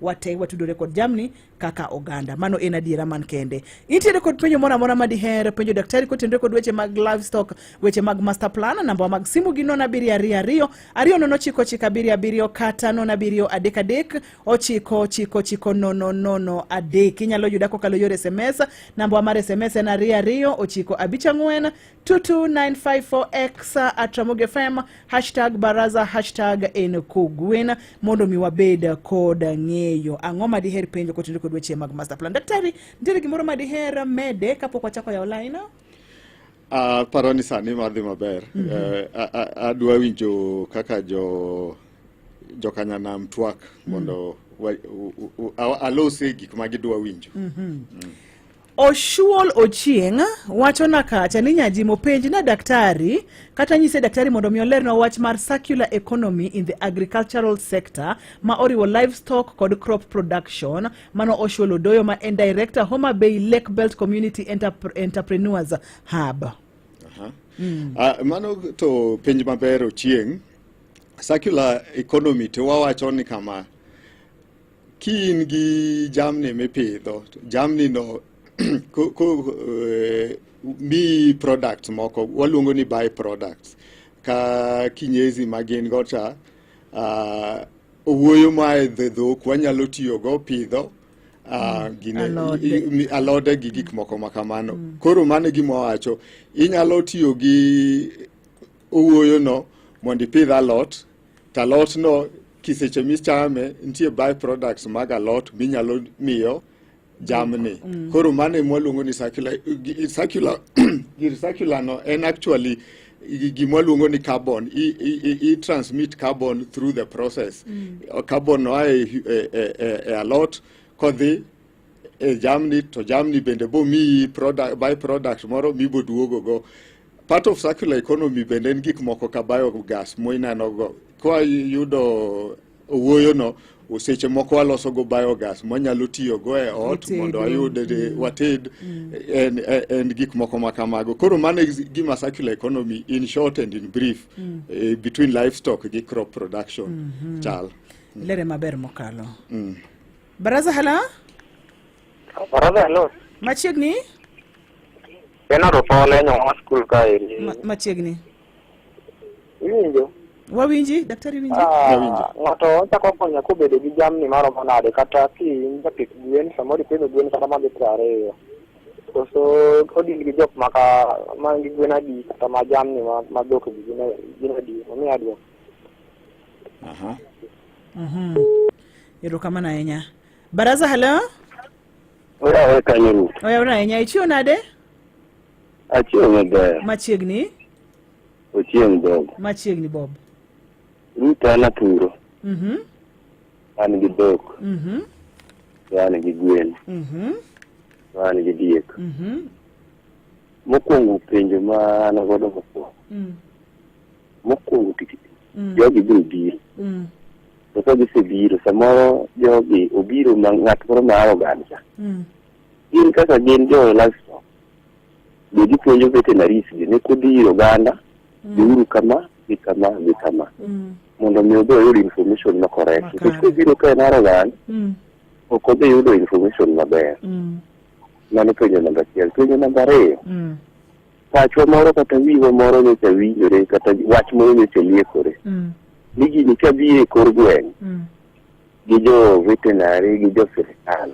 Wate watudore kod jamni kaka oganda. Mano en adiera man kende. Intiere kod penjo moro amora ma diher penjo daktari kotenore kod weche mag livestock, weche mag master plan, namba mag simu gi 0722 209 977 kata 0733 9 9 9 0 3. Inyalo yuda kokalo yor SMS. Namba mar SMS en 22 9 5 4 22954x at Ramogi FM hashtag baraza hashtag en kogwen mondo mi wabed kod ng'eyo ang'o ma diher penjo kotenore kod weche mag master plan. Daktari, nitiere gimoro ma diher mede kapok wachako yawo line? Aparo ni sani madhi maber. Adwa winjo kaka jokanyanam twak mondo alosie gik ma gidwa winjo. Oshuol Ochieng' wacho na kacha ni Nyajimo penj na daktari kata nyise daktari mondo mi olernwa wach mar circular economy in the agricultural sector ma oriwo livestock kod crop production. Mano Oshuol Odoyo ma en director Homa Bay Lake Belt Community Entrepreneurs Hub. Mano to penj maber Ochieng'. Circular economy to wawacho ni kama ki in gi jamni mipidho, jamni no ko miyi products moko waluongo ni by products ka kinyezi ma gin go cha, owuoyo ma e dhok wanyalo tiyogo pidho Alode. Alode gi gik moko ma kamano. Koro mano e gima wawacho, inyalo tiyo gi owuoyo no mondo ipidh alot, to alot no kiseche michame nitie by products mag alot minyalo miyo jamni. Koro mano ema waluongo ni circular, gir circular no en actually gima waluongo ni carbon. I transmit carbon through the process. Carbon no a e alot kodhi e jamni, to jamni bende bo miyi product, by product moro mibo duogo go. Part of circular economy bende en gik moko ka biogas moineno go. Kwa yudo owuoyo no, seche moko waloso go biogas mwanyalo tiyo go e ot Itedo. mondo wayud wated en gik moko ma kamago. Koro mano e gima circular economy in short and in brief between livestock gi crop production chal. Lere maber mokalo. Baraza hala? Baraza hello. Machiegni? Bernard Opole nyawa skul kaeri. Machiegni. Iwinjo? Wawinji, daktari winji. Ah, ng'ato ochako konyo kobedo gi jamni maromo nade kata ki in japith gwen samoro ipidho gwen kata madhi 20 koso odil gi jok maka man gi gwen adi kata ma jamni ma dhok gi gin adi omiya duoko. Aha. Erokamano ahinya. Baraza, hello. Oyawe kanyo Ruth. Oyawre ahinya. Ichiew nade? Achiew maber. Machiegni. Ochieng' Bob. Machiegni Bob. Ruth an apuro. An gi dhok. To an gi gwen. To an gi diek. Mokwongo penjo ma an godo mokwongo. Mokwongo tich jogi biro biro. To ka gisebiro samoro jogi obiro ma ng'at moro ma arrogant cha. Gin kaka gin jo livestock. Be gipuonjo veterinaries gi ni kudhi ir oganda, dhiuru kama, gi kama, gi kama. Mondo mi obi oyud information ma correct. Nikech kobiro ka en arrogant, ok odhi yudo information maber. Mano penjo namba achiel. Penjo namba ariyo, pachwa moro kata wiwa moro nyocha winjore kata wach moro nyocha liekore. Ni gini ka biro e kor gweng' gi jo veterinary gi jo sirikal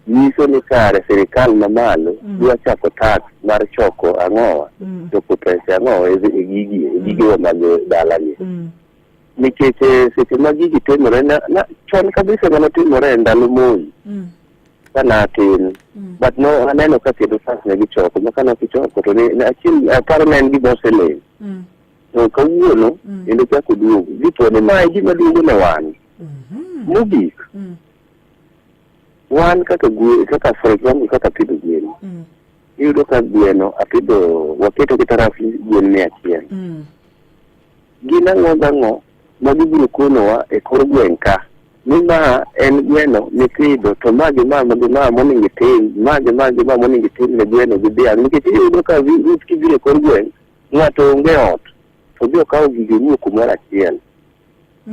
nyiso ni kare sirikal mamalo dwa chako tax mar choko ang'owa choko pesa ang'owa e gigi e gigewa mag dalagi nikech seche ma gigi timore na chon kabisa manotimore e ndalo Moi ka natin but no aneno ka kendo tax ne gichoko ma kane gichoko to ne achiel aparo ne en gima oseling to kawuono kendo chako duogo dipo ni mae gima duogo ne wan mogik wan kaka gwe kaka for example kaka apidho gwen iyudo ka gweno apidho waketo kata roughly gwen 100 gin ang'o gang'o ma gibiro konowa e kor gweng' ka ni ma en gweno mipidho to ma gi ma gi ma monego itim ma gi ma gi ma monego itim ne gweno gi dhiang' nikech iyudo ka ruth kibiro e kor gweng' ng'ato onge ot to odhi okawo gige ruo kumoro achiel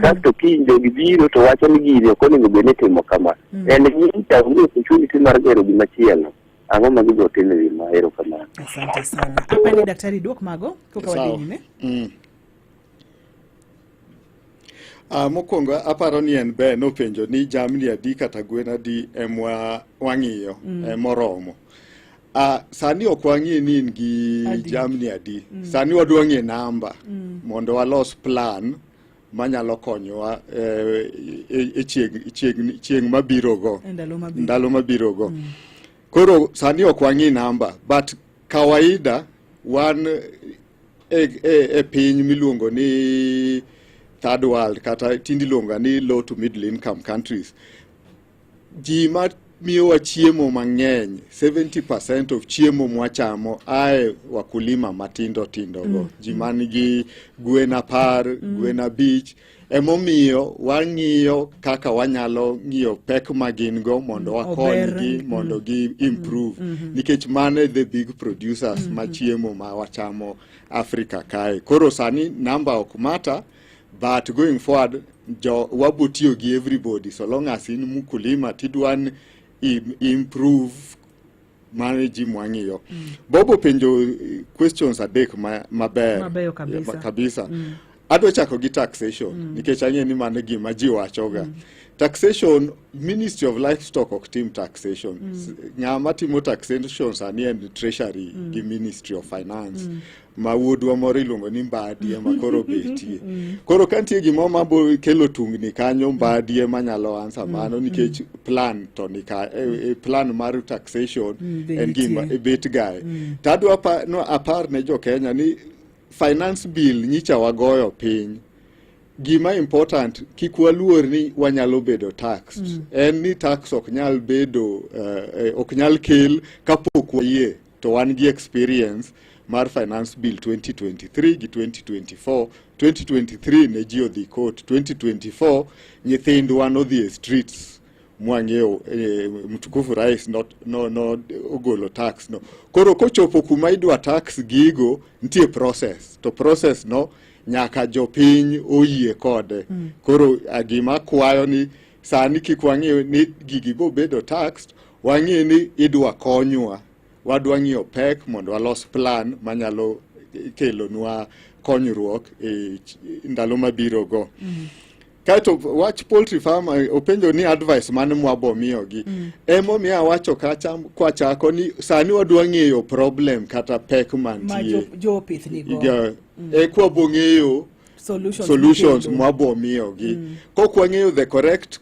kasto kiny jogi biro to wacho ni gini ok onego bed ni itimo kama en nyicha onge opportunity mar gero gima chielo ang'o ma gibiro timo e wi ma erokamano Asante sana. Hapa ni daktari duok mago koka wadhi Sawa. nyime. Mokwongo aparo ni en ber nopenjo ni jamni adi kata gwen adi emwa wang'iyo emoromo. Sani ok wang'i ni in gi Adi. jamni adi. Sani wadwa ng'e namba mondo walos plan manyalo konyowa e chieng' mabirogo. E ndalo mabiro. Ndalo mabirogo. Koro sani ok wang'i namba but kawaida wan e piny miluongo ni third world kata tinde iluongo ni low to middle income countries ji ma miyowa chiemo mang'eny 70% of chiemo mwachamo ae wakulima matindo tindo go ji man gi gwen 10 gwen 5 emomiyo wang'iyo kaka wanyalo ng'iyo pek ma gin go mondo wakonygi mondo gi improve nikech mano e the big producers ma chiemo ma wachamo Africa kae. Koro sani number ok matter but going forward jo wabo tiyo gi everybody so long as in mkulima tidwa ni improve mano e ji mwang'iyo. Bobo penjo questions adek maber Mabeyo kabisa. Kabisa. Adwa chako gi taxation nikech ang'e ni mano gima ji wachoga. Taxation, Ministry of Livestock ok tim taxation. Ng'ama timo taxation sani en Treasury gi Ministry of Finance. Ma wuodwa moro iluongo ni Mbadi ema koro betie. Koro ka nitie gimoro mabo kelo tungni kanyo Mbadi ema nyalo answer mano nikech plan to nika plan mar taxation Be en gima nitie. bet gae. To adwa no, apar ne jo Kenya ni finance bill nyicha wagoyo piny. Gima important kik waluor ni wanyalo bedo taxed. En ni tax ok nyal bedo ok nyal kel kapok wayie to wan gi experience mar finance bill 2023 gi 2024. 2023 ne ji odhi court, 2024 nyithindwa nodhi e streets mwang'eyo mtukufu rais no ogolo tax no. Koro kochopo kuma idwa tax gigo nitie process to process no nyaka jopiny oyie kode. Koro gima kwayo ni sani kik wang'i ni gigi bo bedo taxed, wang'i ni idwa konywa, wadwa ng'iyo pek mondo walos plan manyalo kelonwa konyruok e ndalo mabiro go. Kaeto wach poultry farm openjo ni advice mane mwabo miyogi. Emomiyo awacho kacha kwachako ni sani wadwa ng'eyo problem kata pek Ma mantie. jopith nigo. Eka wabo ng'eyo Solutions solutions mikelo. mwabo miyogi. Kok wang'eyo the correct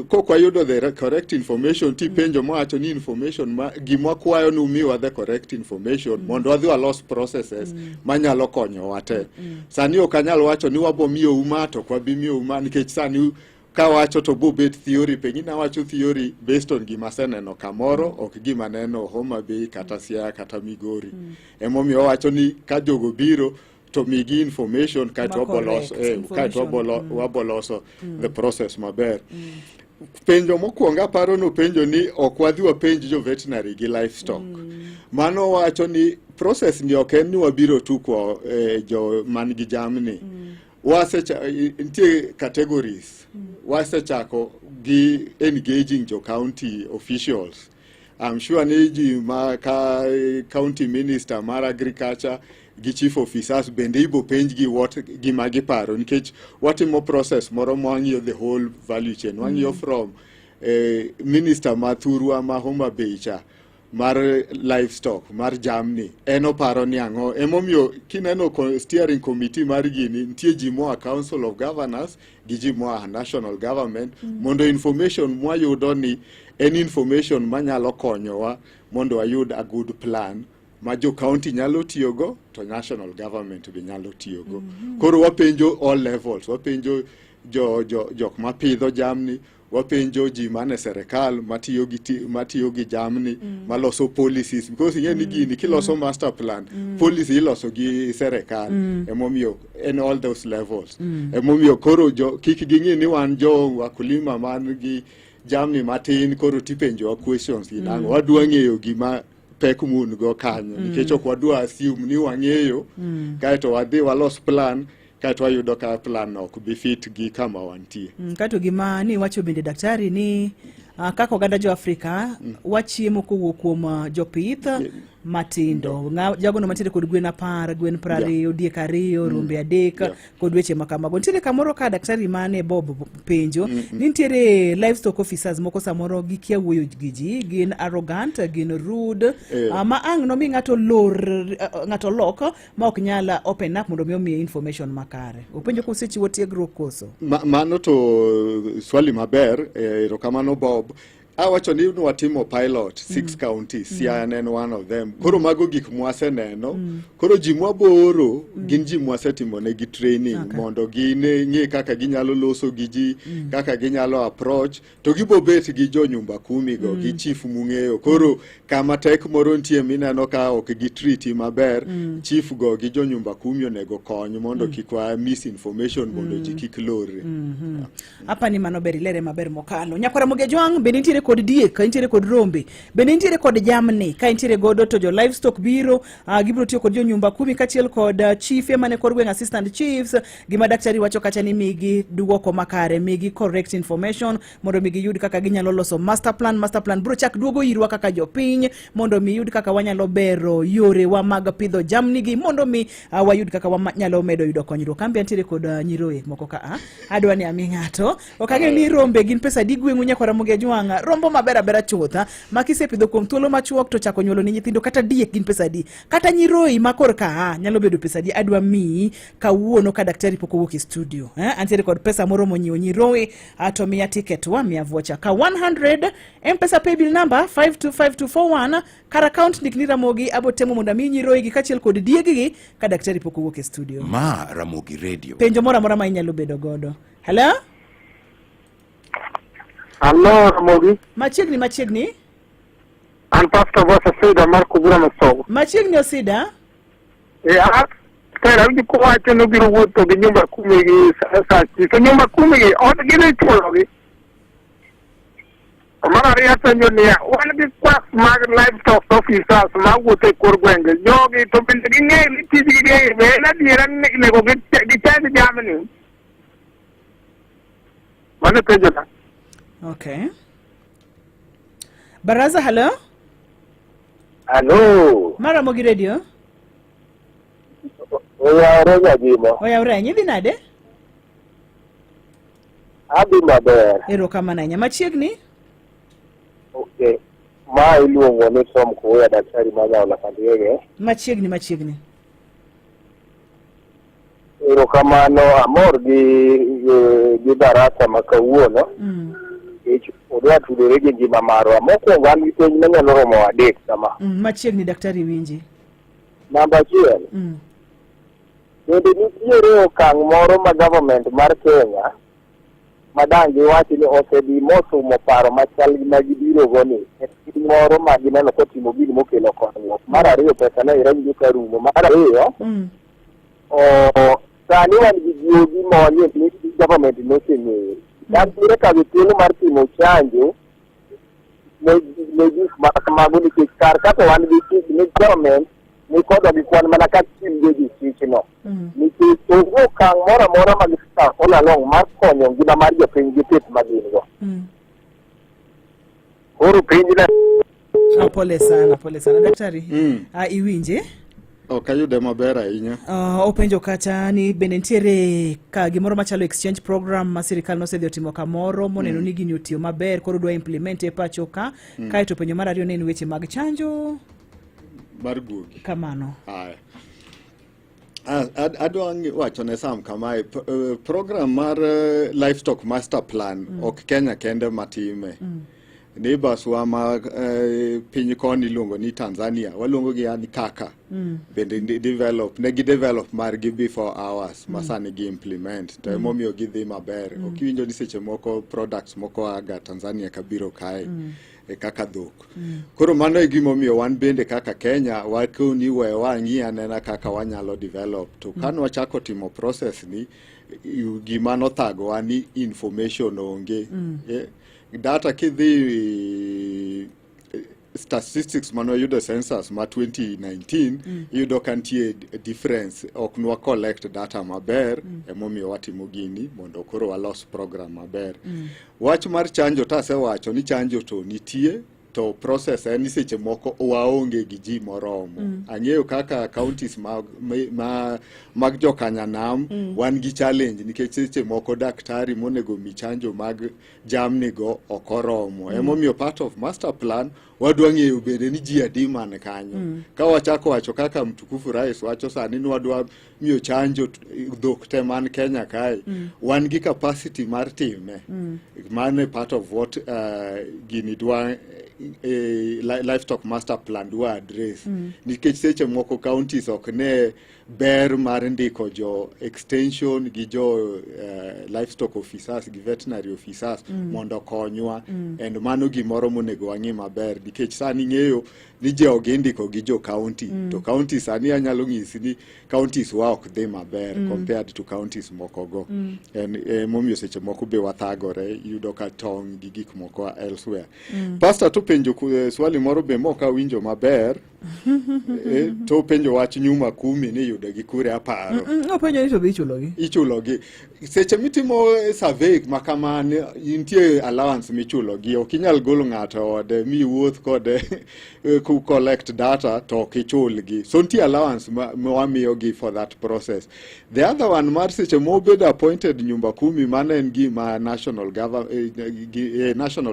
kok wayudo the correct information tipenjo mwawacho ni information ma gimwa kwayo ni umiwa the correct information mondo wadhi walos processes manyalo konyowa te. Sani ok anyal wacho ni wabo miyou ma to ok wabi miyou ma nikech sani kawacho to bobet theory pengine awacho theory based on gima aseneno kamoro ok gima neno Homa Bay kata Siaya kata Migori. Emomiyo wawacho ni ka jogo biro to migi information kaeto Ma wabo loso correct kaeto information. wabo loso the process maber. Penjo mokwongo aparo nopenjo ni ok wadhi wapenj jo veterinary gi livestock. Mano wacho ni process ni ok en ni wabiro tuko jo man gi jamni. Nitie categories. Wasechako gi engaging jo county officials. I'm sure ni ji ma ka county minister mar agriculture gi chief officers bende ibo penjgi what gima giparo nikech watimo process moro mwang'iyo the whole value chain. Wang'iyo from minister ma thurwa ma Homa Bay cha mar livestock mar jamni en oparo ni ang'o. Emomiyo kineno steering committee mar gini nitie ji moa council of governors gi ji moa national government mondo information mwayudo ni en information manyalo konyowa mondo wayud a good plan ma jo county nyalo tiyogo to national government be nyalo tiyogo. Koro wapenjo all levels, wapenjo jo, jo, jok mapidho jamni, wapenjo ji mane serikal matiyo gi jamni, maloso policies because ing'e ni gini kiloso master plan policy iloso gi serikal. Emomiyo en all those levels. Emomiyo koro jo kik ging'i ni wan jo wakulima man gi jamni matin koro tipenjowa questions gi nang'o. Wadwa ng'eyo gima pek mun go kanyo nikech ok wadwa assume ni wang'eyo kaeto wadhi walos plan kaeto wayudo ka plan no ok bi fit gi kama wantie. Kato gima ni wacho bende daktari ni kaka oganda jo Afrika wachiemo kowuok kuom jopith matindo. Jagono mantiere kod gwen 10, gwen 20, diek 2, rombe 3 kod weche ma kamago. Nitiere kamoro ka daktari mane Bob penjo ni nitiere livestock officers moko samoro gikia wuoyo gi ji, gin arrogant, gin rude, ma ang' nomi ng'ato lor, ng'ato lok ma ok nyal open up mondo mi omiye information makare. Openjo kosechiwo tiegruok koso? Mano to swali maber, erokamano Bob. Awacho ni nwatimo pilot 6 counties, Siaya ne en one of them. Koro mago gik mwaseneno. Koro ji mwaboro gin ji mwasetimo negi training mondo gine ng'e kaka ginyalo loso gi ji, kaka ginyalo approach, to gibo bet gi jo nyumba kumi go, gi chief mung'eyo. Koro kama tek moro nitie mineno ka ok gi treat maber, chief go gi jo nyumba kumi onego kony mondo kik wa misinformation mondo ji kik lorre. Apa ni mano ber ilere maber mokalo. Nyakwara Ramogi Ajwang' bende nitiere kod diek, nitiere kod rombe, bende nitiere kod jamni. Ka nitiere godo to jo livestock biro, gibiro tiyo kod jo nyumba kumi kaachiel kod chife mane kor gweng' assistant chiefs. Gima daktari wacho kacha ni migi duoko makare, migi correct information mondo mi giyud kaka ginyalo loso master plan. Master plan biro chak duogo irwa kaka jopiny mondo mi yud kaka wanyalo bero yorewa mag pidho jamni gi mondo mi wayud kaka wanyalo medo yudo konyruok. An be antiere kod nyiroye moko ka a. Adwa ni ami ng'ato. Ok ang'eyo ni rombe gin pesa adi gweng'u nyakwara Ramogi Ajwang'. Rombo maber abera chuth, ma kisepidho kuom thuolo machuok to chako nyuolo ni nyithindo kata diek gin pesa adi. Kata nyiroyi ma kor ka a nyalo bedo pesa adi. Adwa miyi kawuono ka daktari pok owuok e studio. Antiere kod pesa moromo nyiewo nyiroyi, to miya ticket wa miya voucher ka 100 M-Pesa paybill number 525241 kar account ndik ni Ramogi. Abo temo mondo ami nyiroyi gi kaachiel kod dieggi ka daktari pok owuok e studio. Ma Ramogi Radio. Penjo moro amora ma inyalo bedo godo. Hello? Hello, Ramogi. Machiegni, machiegni. An Pastor Boss Osida mar Kubura Masogo. Machiegni Osida. Tera winjo kowacho ni obiro wuotho gi nyumba kumi gi sa to nyumba kumi gi od gi dhi chulogi. To mar ariyo apenjo niya, wan gi kwas mag livestock officers ma wuotho e kor gwenge, jogi to bende ging'eyo ni tijgi gi be en adiera ni onego gichanj jamni? Mano e penjona. Okay. Baraza, hello? Hello. Mara Ramogi Radio. Oyawore nyagima. Oyawre ahinya, idhi nade? Adhi maber. Erokamano ahinya. Machiegni? Okay. Ma iluongo ni Tom Kuya, daktari ma Nyaola Kandiege. Machiegni, machiegni. Erokamano, amor gi gi, gi barasa ma kawuono. Nikech odwa tudore gi ngima marwa. Mokwongo an gi penj manyalo romo adek kama. Machiegni daktari winji. Namba achiel, bende nitiere okang' moro ma government mar Kenya ma dang' giwach ni osedhi mosumo paro machal gi ma gibirogo ni e piny moro ma gineno kotimo gini mokelo konyruok. Mar ariyo, pesa ne irenjo ka rumo. Mar ariyo, o, sani wan gi juogi monyie ni government noseng'eyo. Ere ka gi thuolo mar timo chanjo ne ne gik ma kamago nikech kar kaka wan gi chik ni government ni kodwa gi kwan mana ka timbe gi chikno nikech onge okang' moro amora ma gisekawo all along mar konyo ngima mar jopiny gi pith ma gin go. Koro penj na Oh, pole sana, pole sana daktari. Ah, iwinje? Ok ayude maber ahinya. Openjo kata ni bende nitiere ka gimoro machalo exchange program ma sirikal nosedhi otimo kamoro moneno ni gini otiyo maber koro dwa implement e pacho ka. Kaeto penjo mar ariyo ne en weche mag chanjo Mar guogi. Kamano. Aya. Adwa wacho ne Sam kamae, program mar livestock master plan ok Kenya kende matime. Neighbors wa ma piny koni iluongo ni Tanzania, waluongo gi ni kaka. Bende develop, ne gi develop margi before ours, ma sani gi implement. To emomiyo gidhi maber. Ok iwinjo ni seche moko products moko aga Tanzania kabiro kae. E kaka dhok. Koro mano e gimomiyo wan bende kaka Kenya wakoni we wang'i anena kaka wanyalo develop. To ka nwachako timo process ni, gima nothagowa ni information onge. Data kidhi statistics mane wayudo e census ma 2019 iyudo ka nitie difference ok nwa collect data maber emomiyo watimo gini mondo koro walos program maber wach mar chanjo tasewacho ni chanjo to nitie to process en ni seche moko waonge gi ji moromo ang'eyo kaka counties mag jokanyanam wan gi challenge nikech seche moko daktari monego mi chanjo mag jamni go ok oromo emomiyo part of master plan wadwa ng'eyo bende ni ji adi man kanyo ka wachako wacho kaka mtukufu rais wacho sani ni wadwa miyo chanjo dhok te man Kenya kae wan gi capacity mar time mano e part of what gini dwa livestock master plan dwa address nikech seche moko counties ok ne ber mar ndiko jo extension gi jo livestock officers gi veterinary officers mondo okonywa and mano gimoro monego wang'i maber nikech sani ng'eyo ni jogi indiko gi jo county to county sani anyalo nyisi ni counties wa ok dhi maber compared to counties moko go en emomiyo seche moko be wathagore iyudo ka tong' gi gik moko elsewhere pastor to penjo swali moro be mok awinjo maber to penjo wach nyumba kumi ni iyudo gi kure aparo Openjo ni to be ichulogi. ichulogi seche mitimo survey ma kamano nitie allowance michulogi ok inyal golo ng'ato e ode miwuoth kode ku collect data to ok ichulgi so nitie allowance ma wamiyogi for that process the other one mar seche mobedo appointed nyumba kumi mano en gima national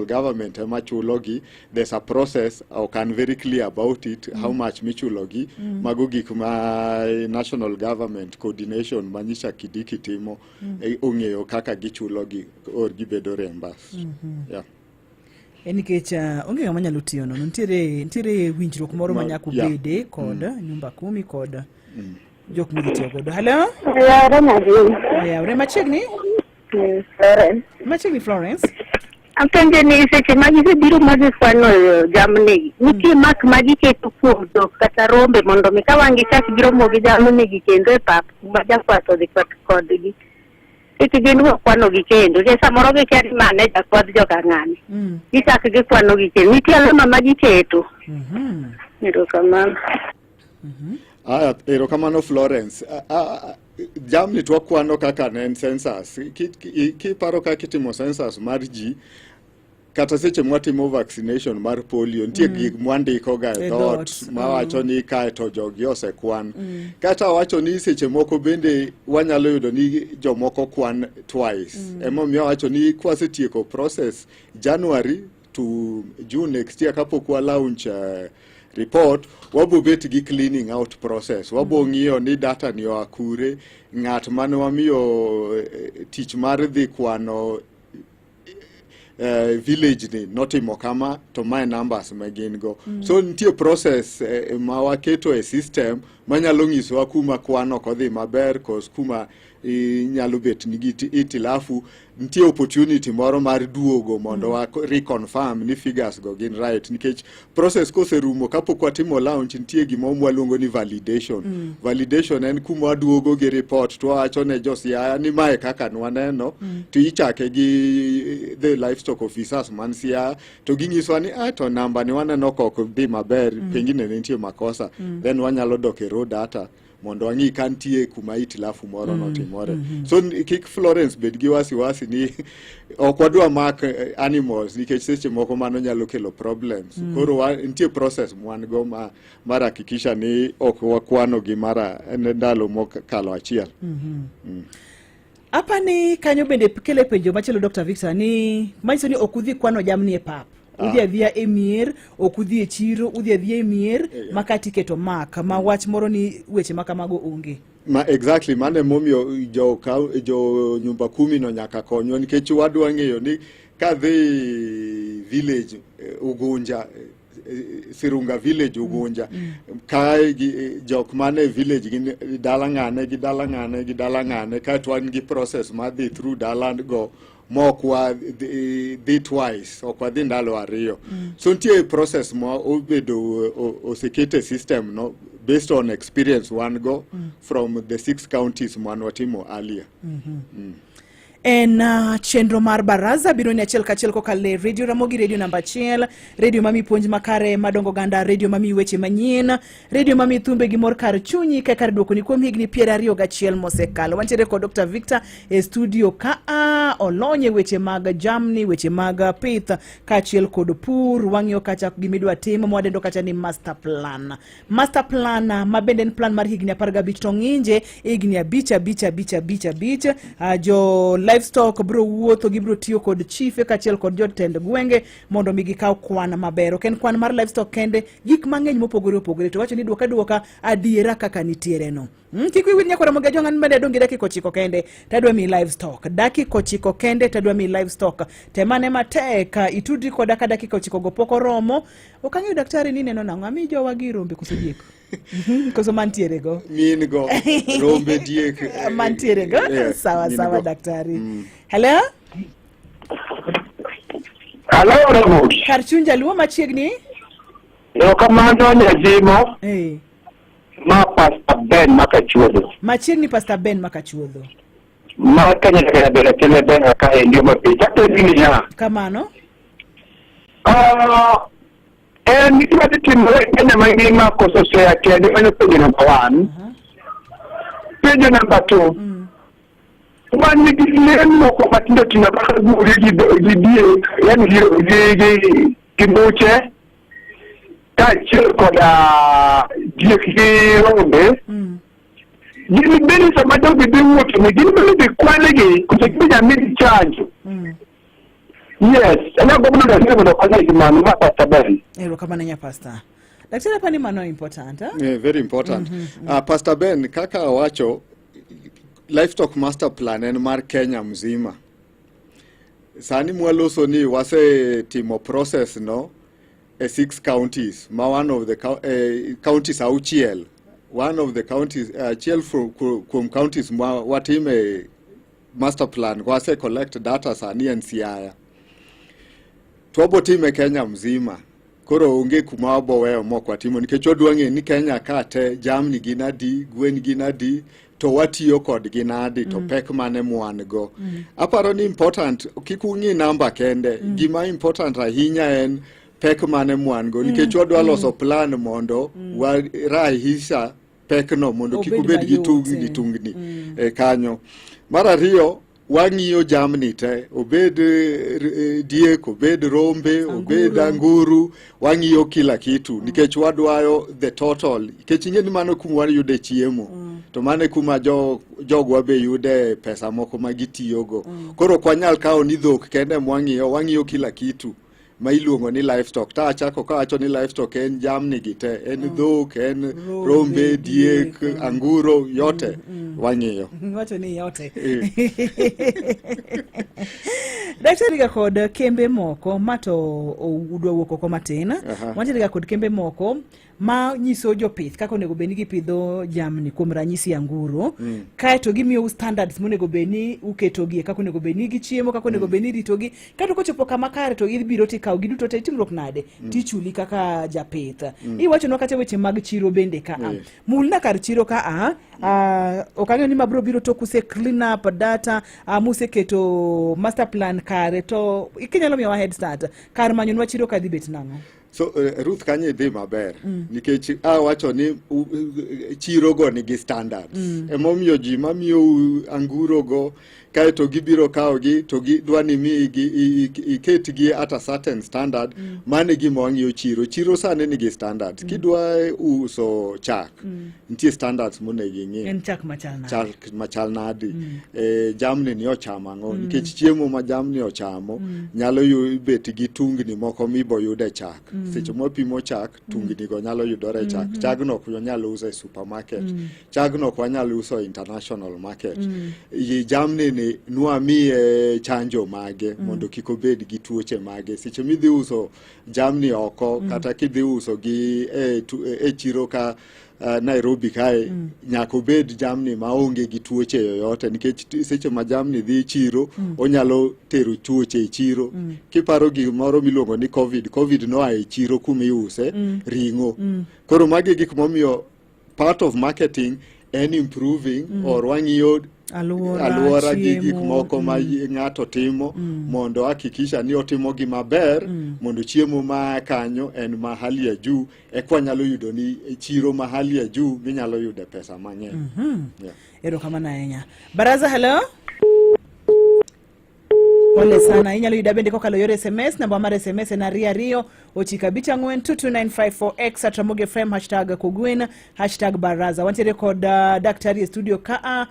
government ema chulogi there's a process ok an very clear about it how much michulogi mago gik ma national government coordination ma Nyicha Kindiki timo ong'eyo kaka gichulogi or gibedo reimbursed yeah. En nikech onge ng'ama nyalo tiyo nono. Nitiere winjruok moro ma nyaka obede kod nyumba kumi kod jok modhi tiyo godo. Hello? Oyawre Nadine. Oyawre machiegni? Florence. Machiegni Florence. Apenjo ni seche ma gisebiro ma gikwano jamni, nitie mak ma giketo kuom dhok kata rombe mondo mi ka wang' gichak giromo gi jamni gi kendo e pap kuma jakwath odhi kodgi. Kik gin kwano gi kendo. Nikech samoro gikia ni mane jakwadh joka ng'ani. Gichak gikwano gi kendo. Nitie alama ma giketo. Erokamano. Aya, erokamano Florence. Jamni to wakwano kaka ne en census. Kiparo kaka itimo census mar ji, Kata seche mwatimo vaccination mar polio nitie gik mwandiko ga e E dhoot dhoot, mawacho ni kae to jogi osekwan. Kata wacho ni seche moko bende wanyalo yudo ni jomoko kwan twice. Emomiyo awacho ni kwasetieko process January to June next year kapok wa launch report, wabo bet gi cleaning out process. Wabo ng'iyo ni data ni oa kure, ng'at mane wamiyo tich mar dhi kwano village ni notimo kama to mae numbers ma gin go. So nitie process ma waketo e system manyalo nyisowa kuma kwan ok odhi maber kos kuma inyalo bet nigi itilafu. Nitie opportunity moro mar duogo mondo wa reconfirm ni figures go gin right, nikech process koserumo kapok watimo launch, nitie gima mwaluongo ni validation. Validation en kuma waduogo gi report to wawacho ne jo Siaya ni mae kaka nwaneno. To ichake gi the livestock officers man Siaya to ginyisowa ni ah, to namba ni waneno ka ok dhi maber. Pengine ne nitie makosa. Then wanyalo dok e raw data mondo wang'i ka nitie kuma itilafu moro notimore. So kik Florence bed gi wasiwasi ni ok wadwa mak animals, nikech seche moko mano nyalo kelo problems. Koro nitie process mwan go ma mar hakikisha ni ok wakwano gi mara ndalo mokalo achiel. Apani kanyo bende kele penjo machielo, Dr. Victor, ni manyiso ni ok udhi kwano jamni e pap, udhi adhiya e mier, ok udhi e chiro, udhi adhiya e mier ma kata iketo mark ma wach moro ni weche ma kamago onge. Ma exactly mano emomiyo jo nyumba kumi no nyaka konywa, nikech wadwa ng'eyo ni kadhi village Ugunja, Sirunga village Ugunja kae gi jok mane village gin dala ng'ane gi dala ng'ane gi dala ng'ane, kaeto wan gi process mar dhi through dala go mok wa dhi twice, ok wadhi ndalo ariyo. So nitie process ma obedo oseket e system no based on experience wan go from the six counties mwan watimo earlier. En chenro mar baraza biro ni achiel kachiel kokalo e Radio Ramogi, radio namba 1, radio mami puonj makare madongo oganda, radio mami weche manyien, radio mami thumbe gi mor kar chunyi ka kar duokoni kuom higni 21 mosekalo. Wantiere kod Dr. Victor e studio ka a olony e weche mag jamni, weche mag pith kaachiel kod pur. Wang'iyo kacha gimidwa tim mwadendo kacha ni master plan. Master plan ma bende en plan mar higni 15 to ng'inje higni 5 5 5 5 5. Jo livestock bro wuotho, gibro tiyo kod chife kaachiel kod jotend gwenge mondo mi gikaw kwan maber. Ok en kwan mar livestock kende, gik mang'eny mopogore opogore. To wacho ni duoka duoka adiera kaka nitiere no. Kik wiwi nyakwara moga jwang' an bende adong' gi dakika 9 kende tadwa mi livestock. Dakika 9 kende tadwa mi livestock. Temane matek itudri koda ka dakika 9 go pok oromo. Ok ang'eyo daktari ni neno nang'o, ami jowa gi rombe koso diek? Koso mantiere go? Min go rombe, diek. Mantiere go? Sawa min sawa go. Daktari. Hello? Hello, Ramogi. Kar chuny jaluo machiegni? Erokamano Nyazimo. Ma Pastor Ben Makachuodho. Machiegni Pastor Ben Makachuodho. Ma Kenya nyaka bedo achiel e Ben ka e ndio mapi. Chakre niya. Kamano. Ah, en gima dhi timore e Kenya mangima koso seya kende mano penjo namba 1. Penjo namba 2. Wan nigi lee moko matindo tindo kaka guri gi diek, yani gi buche kaachiel koda diek gi rombe. Gin bende sama jogi dhi wuotho ni gin bende dhi kwanegi koso gin bende amigi chanjo. Yes, anyalo gombo mondo asiri mondo okonya gi mano ma Pastor Ben. Erokamano nya Pastor. Daktari apani mano important. Eh? Yeah, very important. Pastor Ben, kaka awacho, livestock master plan en mar Kenya mzima. Sani mwaloso ni wasetimo process no e six counties, ma one of the counties auchiel, one of the counties achiel kuom counties ma watime master plan wase collect data sani en Siaya. To wabo time Kenya mzima. Koro onge kuma wabo weyo mok watimo, nikech wadwa ng'eyo ni Kenya ka te jamni gin adi, gwen gin adi, to watiyo kodgi nadi, to pek mane mwan go. Aparo ni important kik ung'i namba kende. Gima important ahinya en pek mane mwan go, nikech wadwa loso plan mondo warahisha pekno mondo kik Obed ubed gi mayot, tungni eh. tungni e kanyo. Mar ariyo wang'iyo jamni te obed diek obed rombe obed anguru wang'iyo kila kitu nikech wadwayo the total nikech ing'e ni mano kuma wayude chiemo to mano e kuma jogwa be yude pesa moko ma gitiyogo koro ok wanyal kawo ni dhok kende mwang'iyo wang'iyo kila kitu ma iluongo ni livestock ta achako kawacho ni livestock en jamni gi te en dhok en rombe diek anguro yote wang'iyo wacho ni yote daktari ga kod kembe moko ma to udwa wuok oko matin wantiere ga kod kembe moko ma nyiso jopith kaka onego bed ni gipidho jamni kuom ranyisi anguro kaeto gimiyou standards monego bed ni uketogie kaka onego bed ni gichiemo kaka onego bed ni iritogi kato kochopo kama kare to ibiro tikawo giduto te timruok nade tichuli kaka japith iwachonwa kata weche mag chiro bende ka a mulna kar chiro ka a ok ang'eyo ni mabro biro to kuse clean up data museketo master plan kare to kinyalo miyowa head start kar manyonwa chiro ka dhi bet nang'o So Ruth kanyo idhi maber nikech awacho ni chiro go nigi standards emomiyo ji mamiyou anguro go kaeto gibiro kawogi to gidwa ni mi iketgi at a certain standard mano e gima wang'iyo chiro chiro sani nigi standards kidwa uso chak nitie standards monego ing'i en chak machal nade chak machal nadi jamni ni ochamo ang'o nikech chiemo ma jamni ochamo nyalo bet gi tungni moko miboyudo e chak seche mwapimo chak tungni go nyalo yudore e chak chagno ok wanyal uso e supermarket chagno ok wanyal uso e international market jamni ni nwamiye chanjo mage mondo kik obed gi tuoche mage seche midhi uso jamni oko kata kidhi uso gi e chiro ka Nairobi kae nyaka obed jamni maonge gi tuoche yoyote nikech seche ma jamni dhi chiro onyalo tero tuoche e chiro kiparo gimoro miluongo ni covid noa e chiro kuma iuse ring'o koro magi e gik momiyo part of marketing en improving or wang'iyo Aluora, gi gik chiemo, moko ma ng'ato timo mondo hakikisha ni otimo gi maber mondo chiemo ma kanyo en ma hali ya juu eka wanyalo yudo ni chiro ma hali ya juu minyalo yude pesa mang'eny Yeah. Erokamano ahinya. Baraza, hello. Pole sana. Inyalo yuda bende kokalo yor SMS, namba mar SMS en 22 9 5 4 22954x at Ramogi FM hashtag kogwen hashtag baraza. Wantiere kod daktari e studio kaa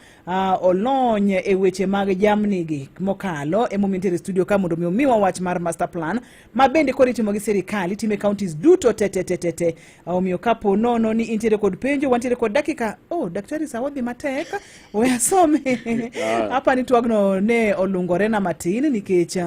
olony e weche mag jamni gi mokalo emomiyo nitiere e studio ka mondo mi omiwa wach mar master plan ma bende koro itimo gi sirikal itime counties duto te te te te te. Omiyo kapo nono ni intiere kod penjo wantiere kod dakika oh daktari sa wadhi matek we asome apa ni twagno ne olungore na matin nikech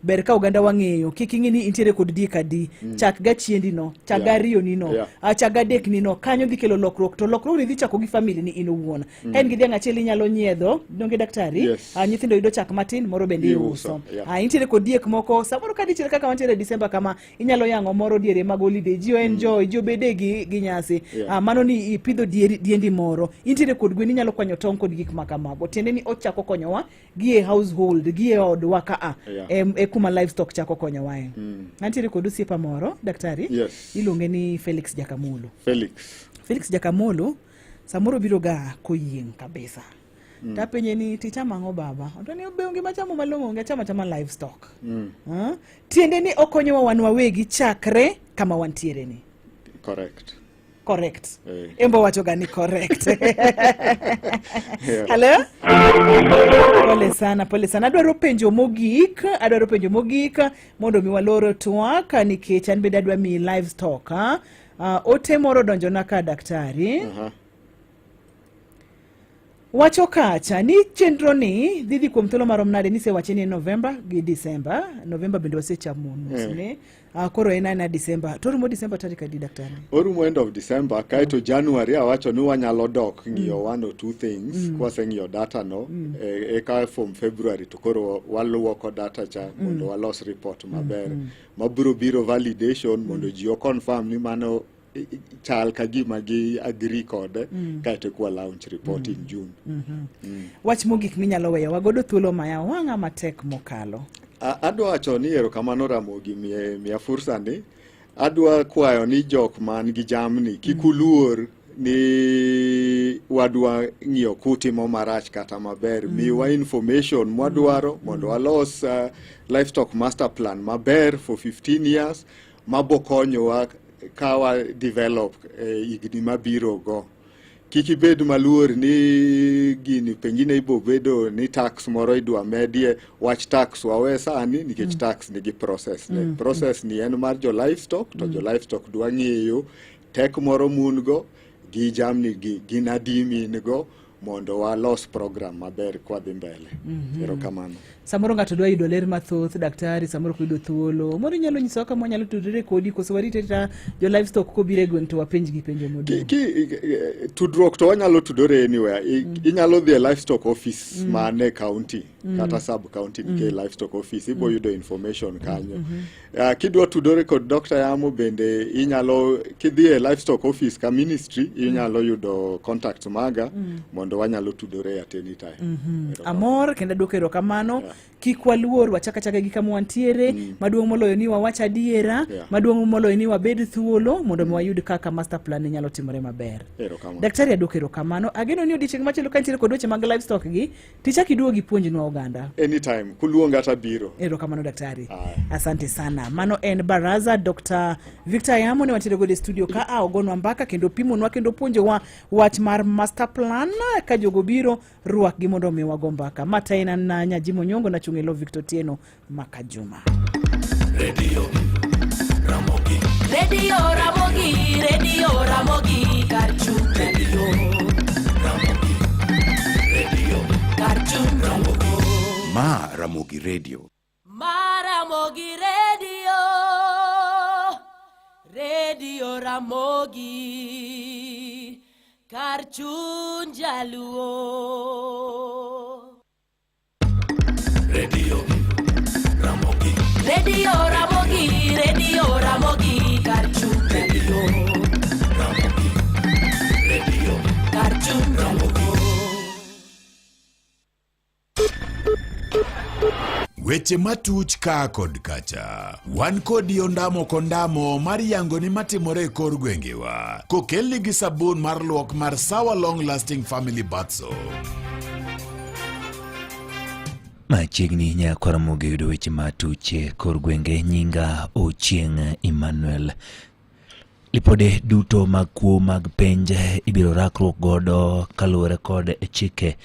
ber ka oganda wang'eyo kik ing'i ni intiere kod diek adi chak ga chiendi no chak ga ariyo ni no chak ga adek ni no kanyo dhi kelo lokruok to lokruok ni dhi chako gi family ni in owuon ka in gi dhiang' achiel inyalo nyiedho donge daktari Yes. Nyithindo yudo chak matin moro bende Iuso, iuso intiere kod diek moko samoro ka dichiel kaka wantiere December kama inyalo yang'o moro diere mag holiday ji enjoy ji obede gi nyasi mano ni ipidho diendi moro intiere kod gwen inyalo kwanyo tong' kod gik ma kamago tiende ni ochako konyowa gi e household gi e odwa ka e kuma livestock chako konyowae antiere kod osiepa moro daktari iluonge ni Felix Jakamolo Felix Jakamolo samoro biro ga koyieng' kabisa tapenje ni tichamo ang'o baba to ni be onge machamo malong'o onge achamo achama livestock tiende ni okonyowa wan wawegi chakre kama wantiere ni Correct. Correct. Embo wacho ga ni correct. Hello? Pole sana, pole sana. Adwaro penjo mogik, adwaro penjo mogik mondo mi walor twak nikech an bende adwa miyi livestock. Ote moro donjona ka daktari. Wacho kacha ni chenro ni dhi dhi kuom thuolo marom nade nisewache ni en November gi December. November bende wasechamo nusne. Koro en aena December. To orumo December tarik adi daktari? Orumo end of December kaeto January awacho ni wanyalo dok ng'iyo one or two things kwaseng'iyo data no eka from February to koro waluoko data cha mondo walos report maber mabiro biro validation mondo ji o confirm ni mano chal ka gima gi agree kode kaeto kwa launch report in June. Wach mogik minyalo weyo wagodo thuolo maya wang'a matek mokalo. Adwa wacho ni erokamano Ramogi miya fursa ni. Adwa kwayo ni jok man gi jamni kik uluor ni wadwa ng'iyo kutimo marach kata maber. Miwa information mwadwaro mondo walos livestock master plan maber for 15 years mabokonyowa ka wa develop higni mabiro go. Kik ibed maluor ni gini pengine ibo bedo ni tax moro idwa medie. Wach tax wawe sani nikech tax nigi process ne. Process ni en mar jo livestock to jo livestock dwa ng'eyo tek moro mun go gi jamni gi gin adi min go mondo walos program maber kwadhi mbele. Erokamano. Samoro ng'ato dwa yudo ler mathoth, daktari, samoro koyudo thuolo moro inyalo nyisowa kama wanyalo tudore kodi, koso warit arita jo livestock kobiro e gweng' to wapenj gi penjo modong'? Ki tudruok to wanyalo tudore anywhere. Inyalo dhi e livestock office man e county kata sub county nitie livestock office, ibo yudo information kanyo. Kidwa tudore kod Dr. Yamo bende inyalo kidhi e livestock office ka ministry inyalo yudo contact maga mondo wanyalo tudore at any time. Amor kendo aduoko erokamano. Kik waluor, wachak achaka gi kama wantiere. Maduong' moloyo ni wawach adiera. Maduong' moloyo ni wabed thuolo mondo mi wayud kaka master plan ni nyalo timore maber. Erokamano. Daktari, aduoko erokamano. Ageno ni odiochieng' machielo ka nitiere kod weche mag livestock gi tichak iduogi ipuonjnwa oganda. Anytime kuluonga tabiro. Erokamano, daktari, asante sana. Mano en baraza Dr. Victor Yamo ne wantiere godo e studio ka a ogonwa mbaka kendo pimonwa kendo puonjowa wach mar master plan. Ka jogo biro rwakgi mondo omi wago mbaka mataina na Nyajimo Nyongo nachung' e lo Victor Tieno Makajuma. Radio Ramogi. Radio Ramogi, Radio Ramogi, kar chung' Radio Ramogi. Radio kar chung' Ramogi. Ma Ramogi Radio. Maramogi Radio. Radio Ramogi. Kar chuny jaluo. Radio Ramogi. Radio Ramogi, Radio Ramogi, kar chuny Radio Ramogi. Radio kar chuny Ramogi. Weche matuch ka kod kacha. Wan kodi ondamo kondamo mar yango ni matimore e kor gwengewa. Kokelni gi sabun mar luok mar Sawa Long Lasting Family Bath Soap. Machiegni nyakwa Ramogi yudo weche matuch e kor gwenge. Nyinga Ochieng' Emmanuel. Lipode duto mag kuo mag penj ibiro rakruok godo kaluwore kod chike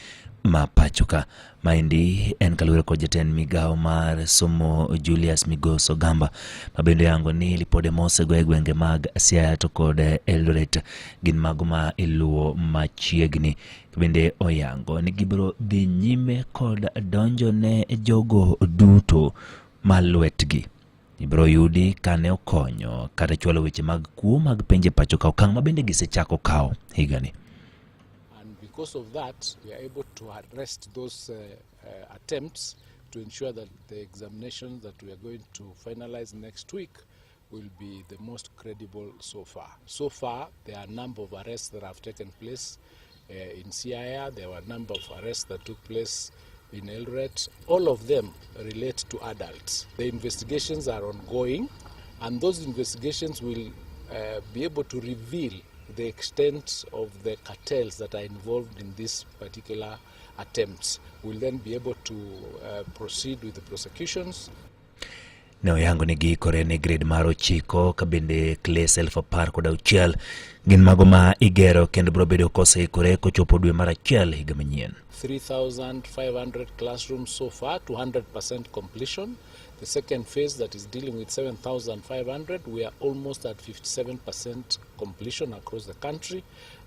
ma pacho ka. Maendi en kaluwore kod jatend migawo mar somo Julius Migos Ogamba ma bende oyango ni lipode mosego e gwenge mag Siaya to kod Eldoret gin mago ma iluwo machiegni. Bende oyango ni gibiro dhi nyime kod donjo ne jogo duto ma lwetgi ibiro yudi kane okonyo kata chwalo weche mag kuo mag penj e pacho ka, okang' ma bende gisechako kawo higani. And because of that, we are able to arrest those attempts to ensure that the examinations that we are going to finalize next week will be the most credible so far. So far, there are a number of arrests that have taken place in Siaya. There were a number of arrests that took place in Eldoret. All of them relate to adults. The investigations are ongoing, and those investigations will be able to reveal the extent of the cartels that are involved in this particular attempts. We'll then be able to proceed with the prosecutions. Ne oyango ni giikore ne grade mar 9 ka bende kles 16,000 gin mago ma igero kendo biro bedo koseikore kochopo dwe mar achiel higa manyien. 3,500 classrooms so far to 100% completion. The second phase that is dealing with 7,500, we are almost at 57% completion across the country.